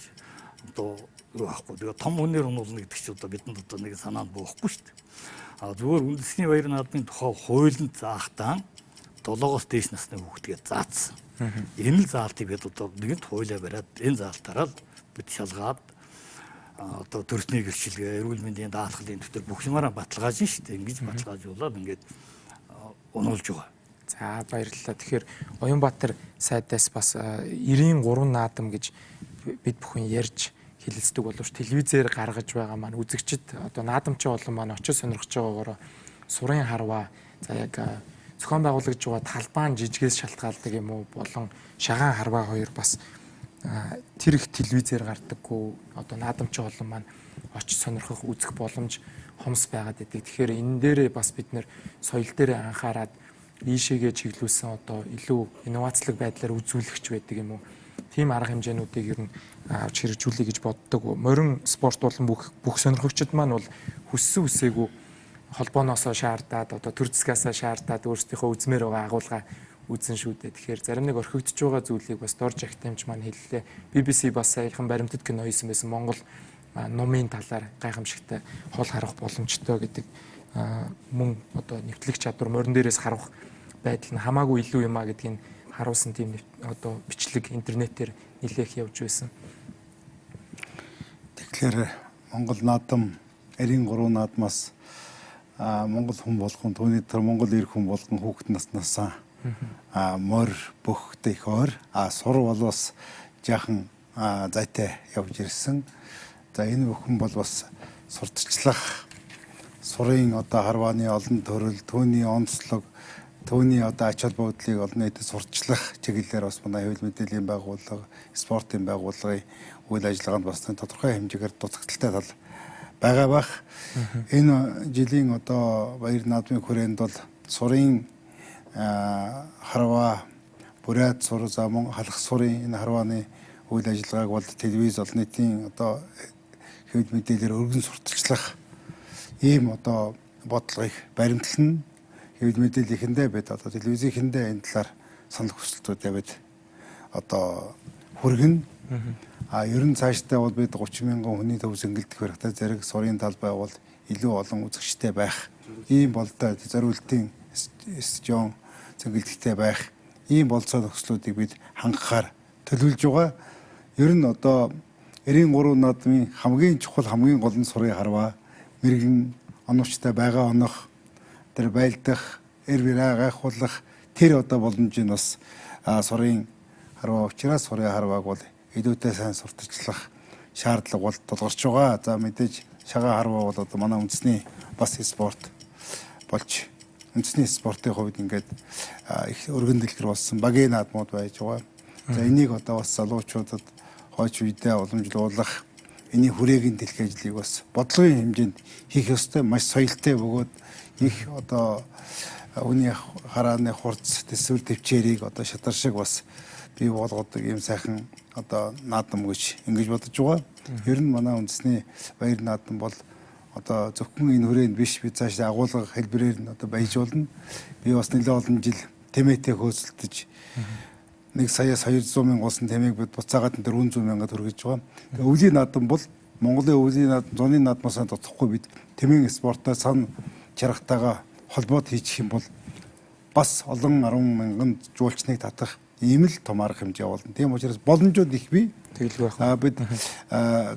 одоо юу байхгүй. Тэгээ том хүнээр унуулна гэдэг чинь одоо бидэнд одоо нэг санаанд буухгүй шүү дээ. А зүгээр үндэсний баяр наадмын тухай хуулинд заахтаа 7-оос дээш насны хүүхдгээ заацсан. Энэ л заалтыг бид одоо нэгэнт хуулиа бариад энэ заалтаараа л бид шалгаад одоо төрсний гэрчилгээ, эрүүл мэндийн даатгалын төтөр бүх юмараа баталгаажин шүү дээ. Ингэж баталгаажуулаад ингээд унуулж байгаа. За баярлалаа. Тэгэхээр Оюнбаатар сайдаас бас 93 наадам гэж бид бүхэн ярьж хэлэлцдэг боловч телевизээр гаргаж байгаа маань үзэгчид одоо наадамчин олон маань очиж сонирхож байгаагаараа сурын харваа за яг зохион байгуулагдж байгаа талбайн жижигээс шалтгаалдаг юм уу болон шагаан харваа хоёр бас тэр их телевизээр гардаггүй одоо наадамчин олон маань очиж сонирхох үзэх боломж хомс байгаад байдаг. Тэгэхээр энэ дээрээ бас бид нэр соёл дээрээ анхаарад ийшээгээ чиглүүлсэн одоо илүү инновацлог байдлаар үзүүлэгч байдаг юм уу? Тийм арга хэмжээнүүдийг ер нь авч хэрэгжүүлэе гэж боддог. Морин спорт болон бүх сонирхогчид маань бол хүссэн үсээгүй холбооноосоо шаардаад одоо төр засгаасаа шаардаад өөрсдийнхөө үзмээр байгаа агуулга үзэн шүү дээ. Тэгэхээр зарим нэг орхигдож байгаа зүйлийг бас Дорж Ахтамж маань хэллээ. BBC бас саяхан баримтат кино хийсэн байсан. Монгол нумын талаар гайхамшигтай хол харах боломжтой гэдэг мөн одоо нэвтлэх чадвар морин дээрээс харах байдал нь хамаагүй илүү юм а гэдгийг харуулсан тийм одоо бичлэг интернетээр нэлээх явж байсан. Тэгэхээр Монгол наадам 93 наадмаас Монгол хүн болгон түүний дотор Монгол эр хүн болгон хүүхэд наснасаа морь бөхтэй их ойр сур бол бас жаахан зайтай явж ирсэн. За энэ бүхэн бол бас сурталчлах сурын одоо харвааны олон төрөл, түүний онцлог, түүний одоо ач холбогдлыг олон нийтэд сурталчлах чиглэлээр бас манай хэвлэл мэдээллийн байгууллага, спортын байгууллагын үйл ажиллагаанд бас тодорхой хэмжээгээр дутагдaltaй тал байгаа бах. Энэ жилийн одоо баяр наадмын хүрээнд бол сурын харваа, бүрээд сур, за мөн халах сурын энэ харвааны үйл ажиллагааг бол телевиз олон нийтийн одоо хэвлэл мэдээлэлээр өргөн сурталчлах ийм одоо бодлогыг баримтлана. Хэвлэл мэдээллийнхэндээ бид одоо телевизийнхэндээ энэ талаар санал хүсэлтүүдээ бид одоо хүргэнэ. Ер нь цаашдаа бол бид 30 мянган хүний төв зэнгэлдэх хэрэгтэй зэрэг сурын талбай бол илүү олон үзэгчтэй байх. Ийм болдоо зориултын стадион зэнгэлдэхтэй байх. Ийм болцоо нөхцлүүдийг бид хангахаар төлөвлөж байгаа. Ер нь одоо 93 наадмын хамгийн чухал хамгийн гол нь сурын харваа мэрэгэн оновчтой байгаа онох тэр байлдах эр бираа гайхуулах тэр одоо боломжийг бас сурын харваа учраас сурын харвааг бол илүүтэй сайн сурталчлах шаардлага бол тулгарч байгаа. За мэдээж шагаан харваа бол одоо манай үндэсний бас спорт болж үндэсний спортын хувьд ингээд их өргөн дэлгэр болсон багийн наадмууд байж байгаа. За энийг одоо бас залуучуудад хойч үедээ уламжлуулах энэний хүрээгийн дэлхий ажлыг бас бодлогын хэмжээнд хийх ёстой, маш соёлтой бөгөөд их одоо хүний харааны хурц төсвөр төвчээрийг одоо шатар шиг бас бий болгодог ийм сайхан одоо наадам гэж ингэж бодож байгаа. Ер нь манай үндэсний баяр наадам бол Одоо зөвхөн энэ хүрээнд биш, бид цаашдаа агуулга хэлбэрээр нь одоо баяж болно. Би бас нэлээд олон жил тэмээтэй хөөцөлдөж 1 саяас 200 мянга болсон тэмээг бид буцаагаад 400 мянгад хүргэж байгаа. Тэгээ өвлийн наадам бол Монголын өвлийн наадам, зуны наадмаас дутхгүй бид тэмээн спорттой сан чаргатайгаа холбоод хийчих юм бол бас олон 10 мянган жуулчныг татах ийм л том арга хэмжээ болно. Тийм учраас боломжууд их бий. Тэгэлгүй байх. Бид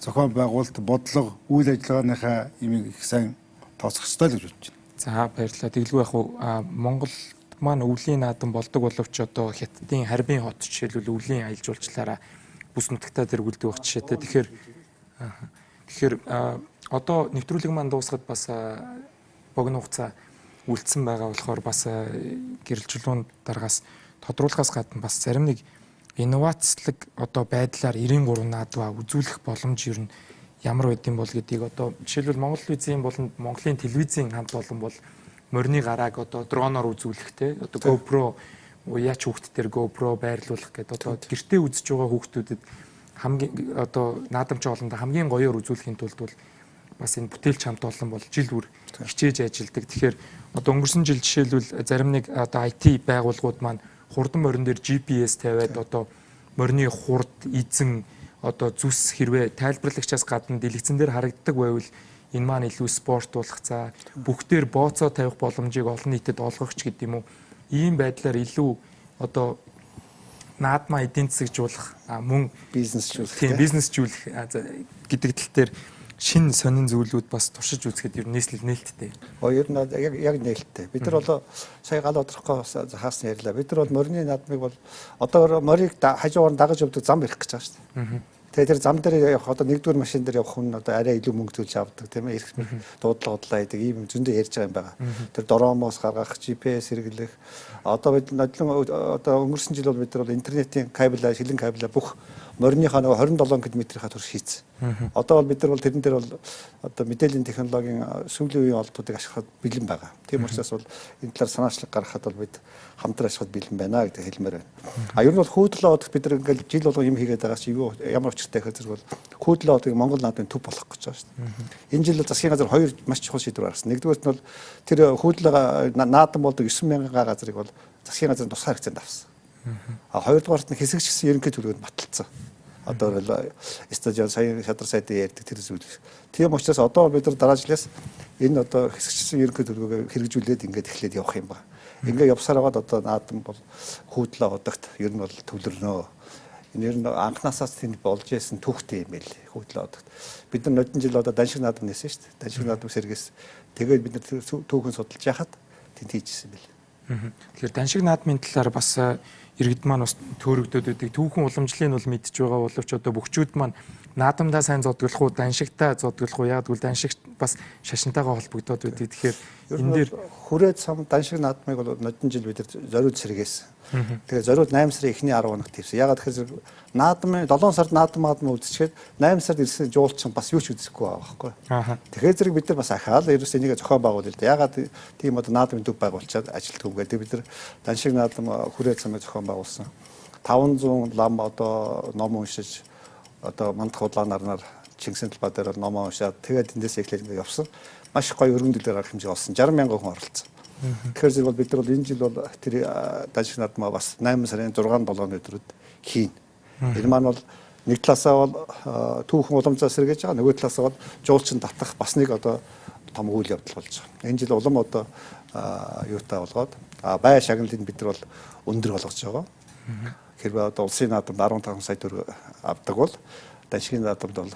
зохион байгуулалт, бодлого, үйл ажиллагааныхаа имийг их сайн тооцох ёстой л гэж бодож байна. За, баярлалаа. Тэгэлгүй байх уу? Монгол маань өвлийн наадам болдог боловч одоо Хятадын Харбин хот жишээлбэл өвлийн аялал жуулчлалаараа бүс нутагтаа тэргүүлдэг байх жишээтэй. Тэгэхээр одоо нэвтрүүлэг маань дуусахад бас богино хугацаа үлдсэн байгаа болохоор бас гэрэлжлүүн дараагаас тодруулахаас гадна бас зарим нэг инновацлог одоо байдлаар 93 наадваа үзүүлэх боломж ер нь ямар байд юм бол гэдгийг одоо жишээлбэл Монгол телевизийн болон Монголын телевизийн хамт олон бол морины гарааг одоо дроноор үзүүлэх те, одоо GoPro яач хүүхд дээр GoPro байрлуулах гэдэг одоо гэртээ үзэж байгаа хүүхдүүдэд хамгийн одоо наадамч олондоо хамгийн гоёор үзүүлэхийн тулд бол бас энэ бүтээлч хамт олон бол жил бүр хичээж ажилладаг. Тэгэхээр одоо өнгөрсөн жил жишээлбэл зарим нэг одоо IT байгууллагууд маань хурдан морин дээр GPS тавиад одоо морины хурд, эзэн, одоо зүс хэрвээ тайлбарлагчаас гадна дэлгэцэн дээр харагддаг байвал энэ маань илүү спорт болох, за бүгдээр бооцоо тавих боломжийг олон нийтэд олгох ч гэдэг юм уу. Ийм байдлаар илүү одоо наадмаа эдийн засагжуулах, мөн бизнесжүүлэх, тийм, бизнесжүүлэх гэдэг тал дээр шинэ сонин зүйлүүд бас туршиж үзэхэд ер нь нийслэл нээлттэй. Ер нь яг нээлттэй. Бид нар бол сая гал тодорхой бас хаасны ярьлаа. Бид нар бол морины наадмыг бол одоо морийг хажуугаар нь дагаж явдаг зам ирэх гэж байгаа шүү дээ. Тэгээ тэр зам дээр явах одоо нэгдүгээр машин дээр явах хүн одоо арай илүү мөнгө төлж авдаг, тийм ээ, эрх дуудлага худлаа гэдэг ийм зөндөө ярьж байгаа юм байна. Тэр дромоос гаргах, GPS хэрэглэх. Одоо бид нодлон одоо өнгөрсөн жил бол бид нар бол интернетийн кабель, шилэн кабель бүх мориныхаа нөгөө 27 км-ийнхаа турш хийцэн. Одоо бол бид нар бол тэрэн дээр бол одоо мэдээллийн технологийн сүүлийн үеийн олдтуудыг ашиглахад бэлэн байгаа. Тийм учраас бол энэ талаар санаачлаг гаргахад бол бид хамтран ашиглахад бэлэн байна гэдэг хэлмээр байна. А ер нь бол хүүдлээ одох бид нар ингээл жил болгон юм хийгээд байгаа чи юу ямар учиртай гэхээр зэрэг бол хүүдлээ одыг Монгол наадмын төв болох гэж байгаа шүү дээ. Энэ жил засгийн газар хоёр маш чухал шийдвэр гаргасан. Нэгдүгээрт нь бол тэр хүүдлээ наадам болдог 9,000 газрыг бол засгийн газрын тусгаар хэрэгцээнд авсан. А хоёрдугаарт нь хэсэгчсэн ерөнхий төлөвөнд баталсан. Одоо бол стадион сая шадар сайдын ярьдаг тэр зүйл. Тийм учраас одоо бид нар дараа жилээс энэ одоо хэсэгчсэн ерөнхий төлөвөөгөө хэрэгжүүлээд ингээд эхлээд явах юм байна. Ингээд явсаар байгаад одоо наадам бол хүүдлээ одогт ер нь бол төвлөрнө. Энэ ер нь анхнаасаа тэнд болж исэн түүхтэй юм байл хүүдлээ одогт. Бид нар нодон жил одоо даншиг наадам нээсэн шүү дээ. Даншиг наадам сэргээс тэгээд бид нар түүхэн судалж яхад тэнд хийжсэн байл. Тэгэхээр даншиг наадмын талаар бас иргэд маань бас төөрөгдөд байдаг. Түүхэн уламжлалыг бол мэдж байгаа боловч одоо бөхчүүд маань наадамдаа сайн зодглох уу, даншигтаа зодглох уу? Яг гэвэл даншигт бас шашинтайгаа холбогдоод байдаг. Тэгэхээр энэ дээр хүрээд сам даншиг наадмыг бол нодон жил бид зориуд сэргээсэн. Тэгээ зориуд 8 сарын эхний 10 хоногт хийсэн. Ягаад гэхээр наадмын 7 сард наадам үзчихээд 8 сард ирсэн жуулчин бас юу ч үзэхгүй байгаа байхгүй. Тэгэхээр зэрэг бид нар бас ахаал ерөөс энийг зохион байгуул л да. Ягаад тийм одоо наадмын төв байгуулчаад ажилтг юм гээл. Бид нар даншиг наадам хүрээд самыг зохион байгуулсан. 500 лам одоо ном уншиж одоо мандах удлаа нарнаар Чингисийн талбай дээр номоо уншаад тэгээд эндээс эхлээд ингээд явсан. Маш гоё өргөн дэлгэр арга хэмжээ олсон. 60 мянган хүн оролцсон. Тэгэхээр зэрэг бол бид нар бол энэ жил бол тэр даншиг наадмаа бас 8 сарын 6 7 өдрүүд хийн. Энэ маань бол нэг талаасаа бол түүхэн уламжлал сэргээж байгаа, нөгөө талаасаа бол жуулчин татах бас нэг одоо том үйл явдал болж байгаа. Энэ жил улам одоо юутай болгоод бай шагналыг бид нар бол өндөр болгож байгаа. Хэрвээ одоо улсын наадамд 15 сая төгрөг авдаг бол даншигын наадамд бол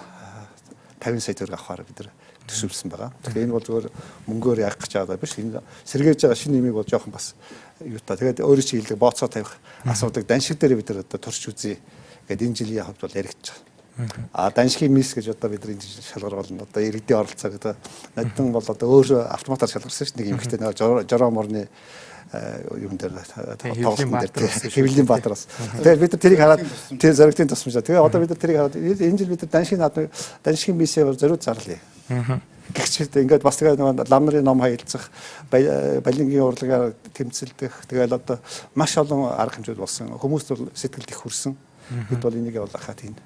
50 сая төгрөг авахаар бид нар төсөвлөсөн байгаа. Тэгэхээр энэ бол зөвхөн мөнгөөр яах гэж байгаа биш. Энэ сэргээж байгаа шинэ нэмийг бол жоохон бас юутай. Тэгээд өөрөө чи хэлдэг бооцоо тавих асуудыг даншиг дээр бид нар одоо турш үзье гэдээ энэ жилийн хувьд бол яригдж байгаа. А даншигын мис гэж одоо бид нар энэ жил шалгар болно. Одоо иргэдийн оролцоо гэдэг. Нодон бол одоо өөр автоматар шалгарсан шүү дээ. Нэг эмэгтэй нэг жороо морны юм дээр тоглолтын дээр хэвлэлийн баатар бас. Тэгээд бид нар тэрийг хараад тэр зоригтын тусламжаа. Тэгээ одоо бид нар тэрийг хараад энэ жил бид нар даншигын наадмыг даншигын мисээ зориуд зарлая. Гэгч ингээд бас тэгээ нөгөө лам нарын ном хаялцах, балингийн урлагаар тэмцэлдэх, тэгэл одоо маш олон арга хэмжүүд болсон. Хүмүүст бол сэтгэлд их хүрсэн. Бид бол энийг бол ахаад хийн.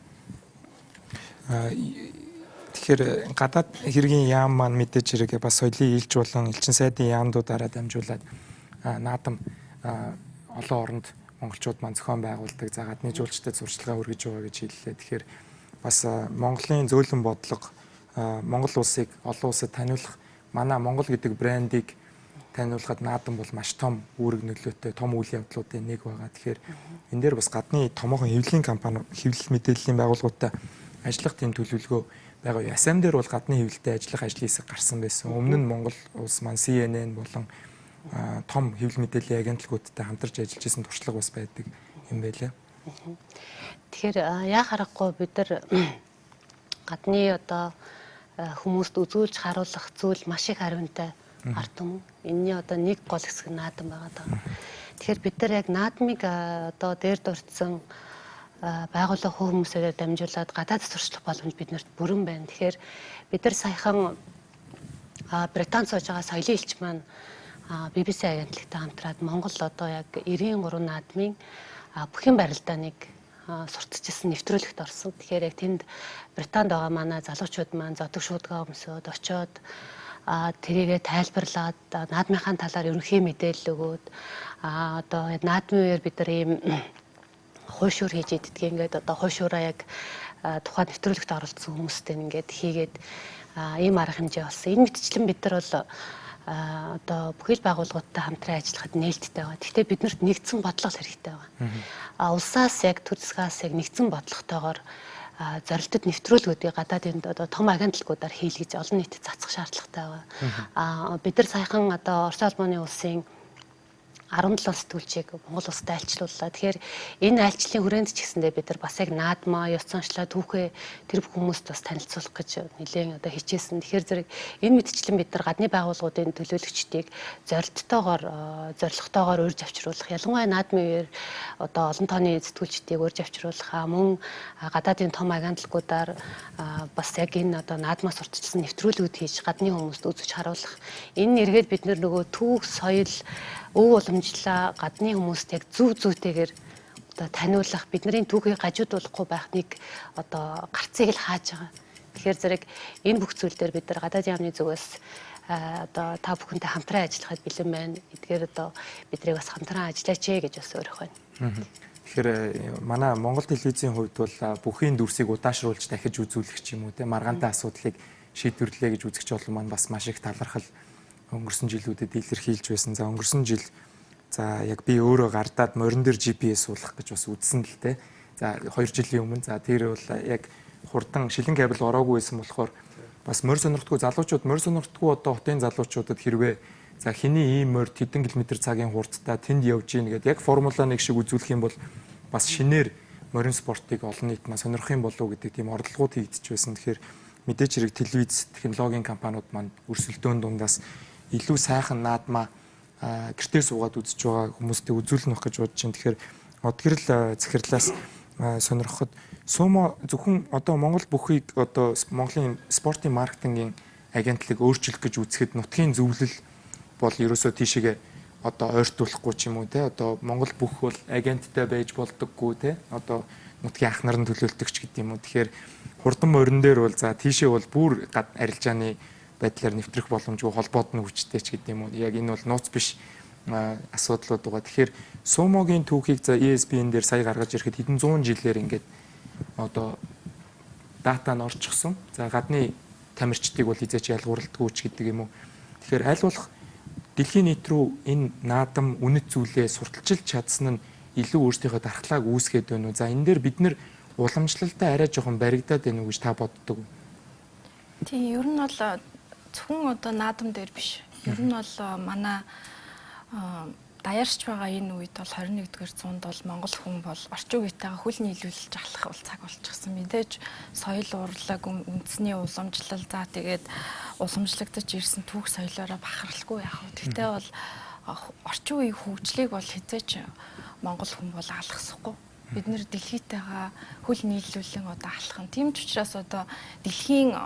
Тэгэхээр гадаад хэргийн яам маань мэдээж хэрэг бас соёлын элч болон элчин сайдын яамдуудаараа дамжуулаад наадам олон оронд монголчууд маань зохион байгуулдаг. За гадны жуулчдад сурчлагаа хүргэж байгаа гэж хэллээ. Тэгэхээр бас Монголын зөөлөн бодлого, Монгол улсыг олон улсад таниулах, манай Монгол гэдэг брендийг таниулахад наадам бол маш том үүрэг нөлөөтэй том үйл явдлуудын нэг байгаа. Тэгэхээр энэ дээр бас гадны томоохон хэвлэлийн компани, хэвлэл мэдээллийн байгууллагуудтай ажиллах тийм төлөвлөгөө байгаа. Ясам дээр бол гадны хэвлэлтэй ажиллах ажлын хэсэг гарсан байсан. Өмнө нь Монгол улс маань CNN болон том хэвлэл мэдээллийн агентлагуудтай хамтарч ажиллаж исэн туршлага бас байдаг юм байлаа. Тэгэхээр яа харахгүй бид нар гадны одоо хүмүүст үзүүлж харуулах зүйл маш их харивнтай ард түмэн. Энийний одоо нэг гол хэсэг нь наадам байгаа даа. Тэгэхээр бид нар яг наадмыг одоо дээр дурдсан байгууллага хүмүүсээр дамжуулаад гадаад сурчлах боломж биднэрт бүрэн байна. Тэгэхээр бид нар саяхан Британд сууж байгаа соёлын элч маань BBC агентлагтай хамтраад Монгол одоо яг 93 наадмын бүхэн барилдааныг сурталчилсан нэвтрүүлэгт орсон. Тэгэхээр яг тэнд Британд байгаа манай залуучууд маань зодог шуудгаа өмсөөд очоод тэрийгэ тайлбарлаад, наадмынхаа талаар ерөнхий мэдээлэл өгөөд, одоо наадмын үеэр бид нар ийм хуйшуур хийж иддэг. Ингээд одоо хуйшуураа яг тухайн нэвтрүүлэгт оролцсон хүмүүстэй ингээд хийгээд ийм арга хэмжээ болсон. Энэ мэтчлэн бид нар бол одоо бүхэл байгууллагуудтай хамтран ажиллахад нээлттэй байгаа. Гэхдээ биднэрт нэгдсэн бодлого хэрэгтэй байгаа. Улсаас яг төр засгаас яг нэгдсэн бодлоготойгоор зорилтод нэвтрүүлгүүдийг гадаадын одоо том агентлагуудаар хийлгэж олон нийтэд цацах шаардлагатай байгаа. Бид нар саяхан одоо Оросын холбооны улсын 17 сэтгүүлчийг Монгол улсад айлчлууллаа. Тэгэхээр энэ айлчлалын хүрээнд ч гэсэндээ бид нар бас яг наадмаа, ёс заншлаа, түүхээ тэр бүх хүмүүст бас танилцуулах гэж нэлээд одоо хичээсэн. Тэгэхээр зэрэг энэ мэтчлэн бид нар гадны байгууллагуудын төлөөлөгчдийг зорилттойгоор, зорилготойгоор урьж авчруулах, ялангуяа наадмын үеэр одоо олон тооны сэтгүүлчдийг урьж авчруулах, мөн гадаадын том агентлагуудаар бас яг энэ одоо наадмаа сурталчилсан нэвтрүүлгүүд хийж гадны хүмүүст үзэж харуулах. Энэ эргээд бид нар нөгөө түүх, соёл, өв уламжлалаа гадны хүмүүст яг зөв зүйтэйгээр одоо таниулах, бидний түүхийг гажуудуулахгүй байх нэг одоо гарцыг л хааж байгаа. Тэгэхээр зэрэг энэ бүх зүйл дээр бид нар гадаад яамны зүгээс одоо та бүхэнтэй хамтран ажиллахад бэлэн байна. Эдгээр одоо бидрийг бас хамтран ажиллаач ээ гэж бас өөрөх байна. Тэгэхээр манай Монгол телевизийн хувьд бол бүхийн дүрсийг удаашруулж дахиж үзүүлэх ч юм уу те, маргаантай асуудлыг шийдвэрлэе гэж үзэгч олон маань бас маш их талархал өнгөрсөн жилүүдэд илэрхийлж байсан. За өнгөрсөн жил за яг би өөрөө гардаад морин дээр GPS суулгах гэж бас үзсэн л те. За 2 жилийн өмнө за тэр бол яг хурдан шилэн кабель ороогүй байсан болохоор бас морь сонирхдаггүй залуучууд, морь сонирхдаггүй одоо хотын залуучуудад хэрвээ за хиний ийм морь тэдэн километр цагийн хурдтай тэнд явж гин гэдээ яг Формула 1 шиг үзүүлэх юм бол бас шинээр морин спортыг олон нийт маань сонирхох юм болов уу гэдэг тийм оролдлогууд хийгдэж байсан. Тэгэхээр мэдээж хэрэг телевиз технологийн компаниуд маань өрсөлдөөн дундаас илүү сайхан наадмаа гэртээ суугаад үзэж байгаа хүмүүстэй үзүүлнэ гэж бодож байна. Тэгэхээр Одгэрэл захирлаас сонирхоход Сумо зөвхөн одоо Монгол бүхийг одоо Монголын спортын маркетингийн агентлаг өөрчлөх гэж үзэхэд нутгийн зөвлөл бол ерөөсөө тийшээгээ одоо ойртуулахгүй ч юм уу те, одоо Монгол бүх бол агенттай байж болдоггүй те, одоо нутгийн ах нар нь төлөөлдөг ч гэдэг юм уу. Тэгэхээр хурдан морин дээр бол за тийшээ бол бүр арилжааны байдлаар нэвтрэх боломжгүй, холбоод нь хүчтэй ч гэдэг юм уу. Яг энэ бол нууц биш асуудлууд байгаа. Тэгэхээр Сумогийн түүхийг за ESPN дээр сая гаргаж ирэхэд хэдэн зуун жилээр ингээд одоо дата нь орчихсон. За гадны тамирчдыг бол хизээч ялгуурлдаггүй ч гэдэг юм уу. Тэгэхээр аль болох дэлхийн нийт рүү энэ наадам үнэт зүйлээ сурталчилж чадсан нь илүү өөрсдийнхөө дархлааг үүсгээд байна уу? За энэ дээр бид нэр уламжлалтай арай жоохон баригдаад байна уу гэж та боддог уу? Тийм, ер нь бол зөвхөн одоо наадам дээр биш. Ер нь бол манай даяарч байгаа энэ үед бол 21-р зуунд бол монгол хүн бол орчин үетэйгээ хөл нийлүүлж алхах бол цаг болчихсон. Мэдээж соёл урлаг, үндэсний уламжлал, за тэгээд уламжлагдаж ирсэн түүх соёлоороо бахархалгүй яах вэ? Гэхдээ бол орчин үеийн хөгжлийг бол хизээч монгол хүн бол алгасахгүй. Бид нэр дэлхийтэйгээ хөл нийлүүлэн одоо алхах нь. Тийм ч учраас одоо дэлхийн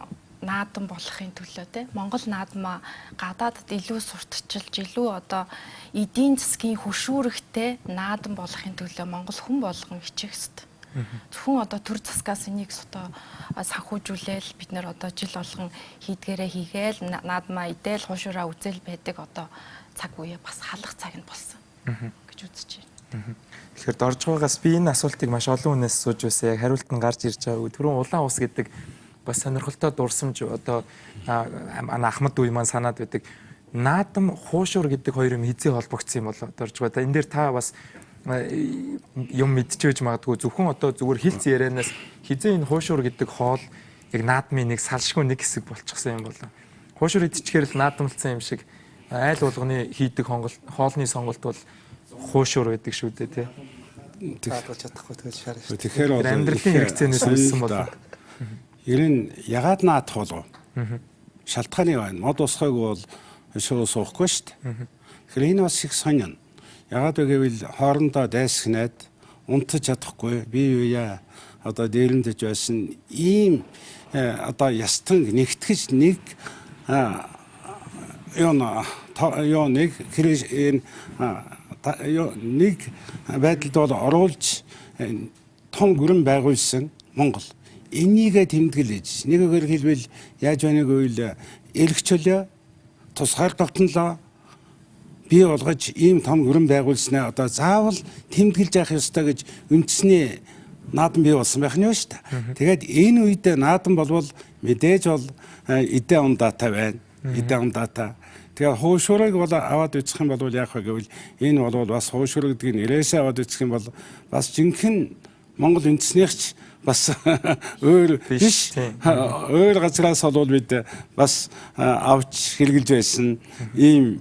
наадам болохын төлөө те, Монгол наадмаа гадаадд илүү сурталчилж, илүү одоо эдийн засгийн хөшүүрэгтэй наадам болохын төлөө Монгол хүн болгон хичээх ёстой. Зөвхөн одоо төр засгаас энийг одоо санхүүжүүлээл бид нэр одоо жил болгон хийдгээрээ хийгээл наадмаа идээл хуушураа үзэл байдаг одоо цаг үе бас халах цаг нь болсон гэж үзэж байна. Тэгэхээр Доржгоогоос би энэ асуултыг маш олон хүнээс сууж байсан. Яг хариулт нь гарч ирж байгаа. Түрүүн улаан ус гэдэг бас сонирхолтой дурсамж одоо ахмад үе маань санаад байдаг. Наадам, хуушуур гэдэг хоёр юм хизээ холбогдсон юм болоо Доржгоо. Энэ дээр та бас юм мэдчихэж магадгүй. Зөвхөн одоо зүгээр хилц ярианаас хизээ энэ хуушуур гэдэг хоол яг наадмын нэг салшгүй нэг хэсэг болчихсон юм болоо. Хуушуур идчихээр л наадамлцсан юм шиг айл болгоны хийдэг хоолны сонголт бол хуушуур байдаг шүү дээ, тий. Таалгаж чадахгүй тэгэл шаар шүү. Тэгэхээр бол амьдралын хэрэгцээнээс үүссэн болоо. Ер нь ягаад наадах болов? Шалтгааны байна. Мод усхайг бол шуруу суухгүй шүү дээ. Тэгэхээр энэ бас их сонин. Ягаад вэ гэвэл хоорондоо дайсагнаад унтаж чадахгүй бие биеэ одоо дээрэмдэж байсан ийм одоо ястан нэгтгэж нэг юу нэг энэ нэг байдалд бол оруулж том гүрэн байгуулсан Монгол. Энийгээ тэмдэглэж нэг үгээр хэлбэл яаж байна гэвэл эрх чөлөө тусгаар тогтнолоо бий болгож ийм том гүрэн байгуулснаа одоо заавал тэмдэглэж явах ёстой гэж үндэсний наадам бий болсон байх нь юу шүү дээ. Тэгээд энэ үед наадам болвол мэдээж бол эдээ ундаатай байна. Эдээ ундаатай. Тэгээд хуушуурыг бол аваад үзэх юм бол яах вэ гэвэл энэ бол бас хуушуур гэдгийг нэрээсээ аваад үзэх юм бол бас жинхэнэ Монгол үндэснийхч бас өөр биш өөр газраас бол бид бас авч хэрглэж байсан ийм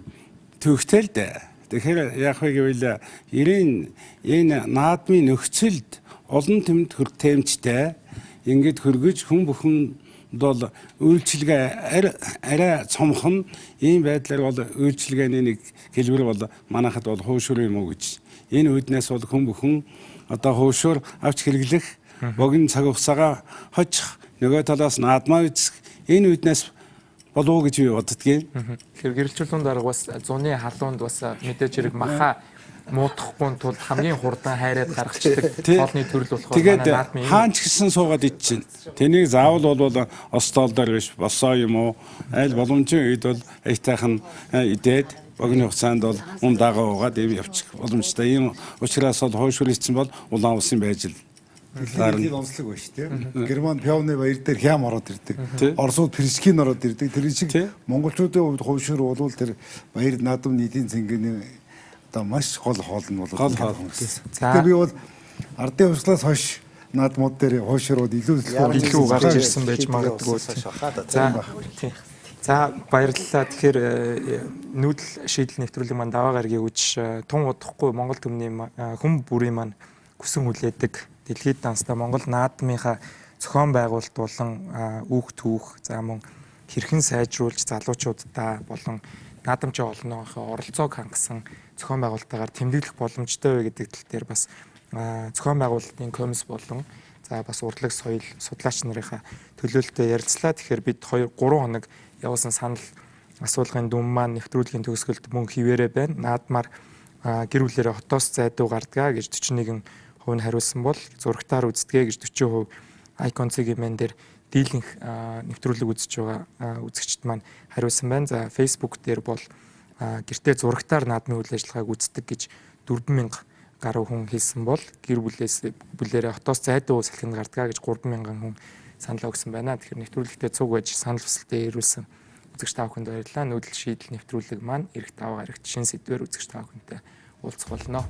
төвхтэй л дээ. Тэгэхээр яах вэ гэвэл энэ наадмын нөхцөлд олон түмэнд хүртээмжтэй ингээд хөргөж хүн бүхэн бол үйлчилгээ арай цомхон ийм байдлаар бол үйлчилгээний нэг хэлбэр бол манайхад бол хуушуур юм уу гэж. Энэ үүднээс бол хүн бүхэн одоо хуушуур авч хэрэглэх богино цаг хугацаагаа хожих нөгөө талаас наадмаа үзэх энэ үүднээс болов уу гэж би боддгийн. Тэгэхээр гэрэлчүүлэн дарга бас зуны халуунд бас мэдээж хэрэг маха муудахгүй тулд хамгийн хурдан хайраад гаргацдаг хоолны төрөл болохоор манай наадмын хаан ч гэсэн суугаад идчихэв. Тэнийг заавал бол остоол дээр биш босоо юм уу аль боломжийн үед бол аятайхан идээд богино хугацаанд бол ундаага уугаад ийм явчих боломжтой. Ийм учраас бол хуушуур хийсэн бол улаан усын байж л дэлхийн онцлог байна шүү дээ. Герман пионы баяр дээр хям ороод ирдэг. Оросууд пиршкин ороод ирдэг. Тэр шиг монголчуудын хувьд хуушуур бол тэр баяр наадам нийтийн цэнгэний одоо маш гол хоол нь бол гол хоол. Тэгэхээр би бол ардын хувьслаас хойш наадмууд дээр хуушуурууд илүү гарч ирсэн байж магадгүй. За баярлалаа. Тэгэхээр нүүдэл шийдэл нэвтрүүлэг маань даваа гарагийн үуч тун удахгүй Монгол түмний хүн бүрийн маань хүсэн хүлээдэг дэлхийд данстай Монгол наадмынхаа зохион байгуулалт болон үүх түүх за мөн хэрхэн сайжруулж залуучуудаа болон наадамчийн олонныхоо оролцоог хангасан зохион байгуулалтаагаар тэмдэглэх боломжтой вэ гэдэг тал дээр бас зохион байгуулалтын комисс болон за бас урлаг соёл судлаач нарынхаа төлөөлөлтөй ярилцлаа. Тэгэхээр бид 2 3 хоног явуулсан санал асуулгын дүн маань нэвтрүүлгийн төгсгөлд мөн хിവэрэ байна. Наадмаар гэр бүлээрээ хотоос зайдуу гардгаа гэж 41% нь хариулсан бол зурагтаар үздгээ гэж 40% icon.cg-мэн дээр дийлэнх нэвтрүүлэг үзэж байгаа үзэгчд маань хариулсан байна. За Facebook дээр бол гэртээ зурагтаар наадмын үйл ажиллагааг үздэг гэж 4000 гаруй хүн хэлсэн бол гэр бүлээрээ хотоос зайдуу салхинд гардгаа гэж 3000 хүн санал өгсөн байна. Тэгэхээр нэвтрүүлэгтээ цуг байж санал хүсэлтээ ирүүлсэн үзэгч та бүхэнд баярлалаа. Нүүдэл шийдэл нэвтрүүлэг маань эх даваа гарагт шинэ сэдвээр үзэгч та бүхэнтэй уулзах болно.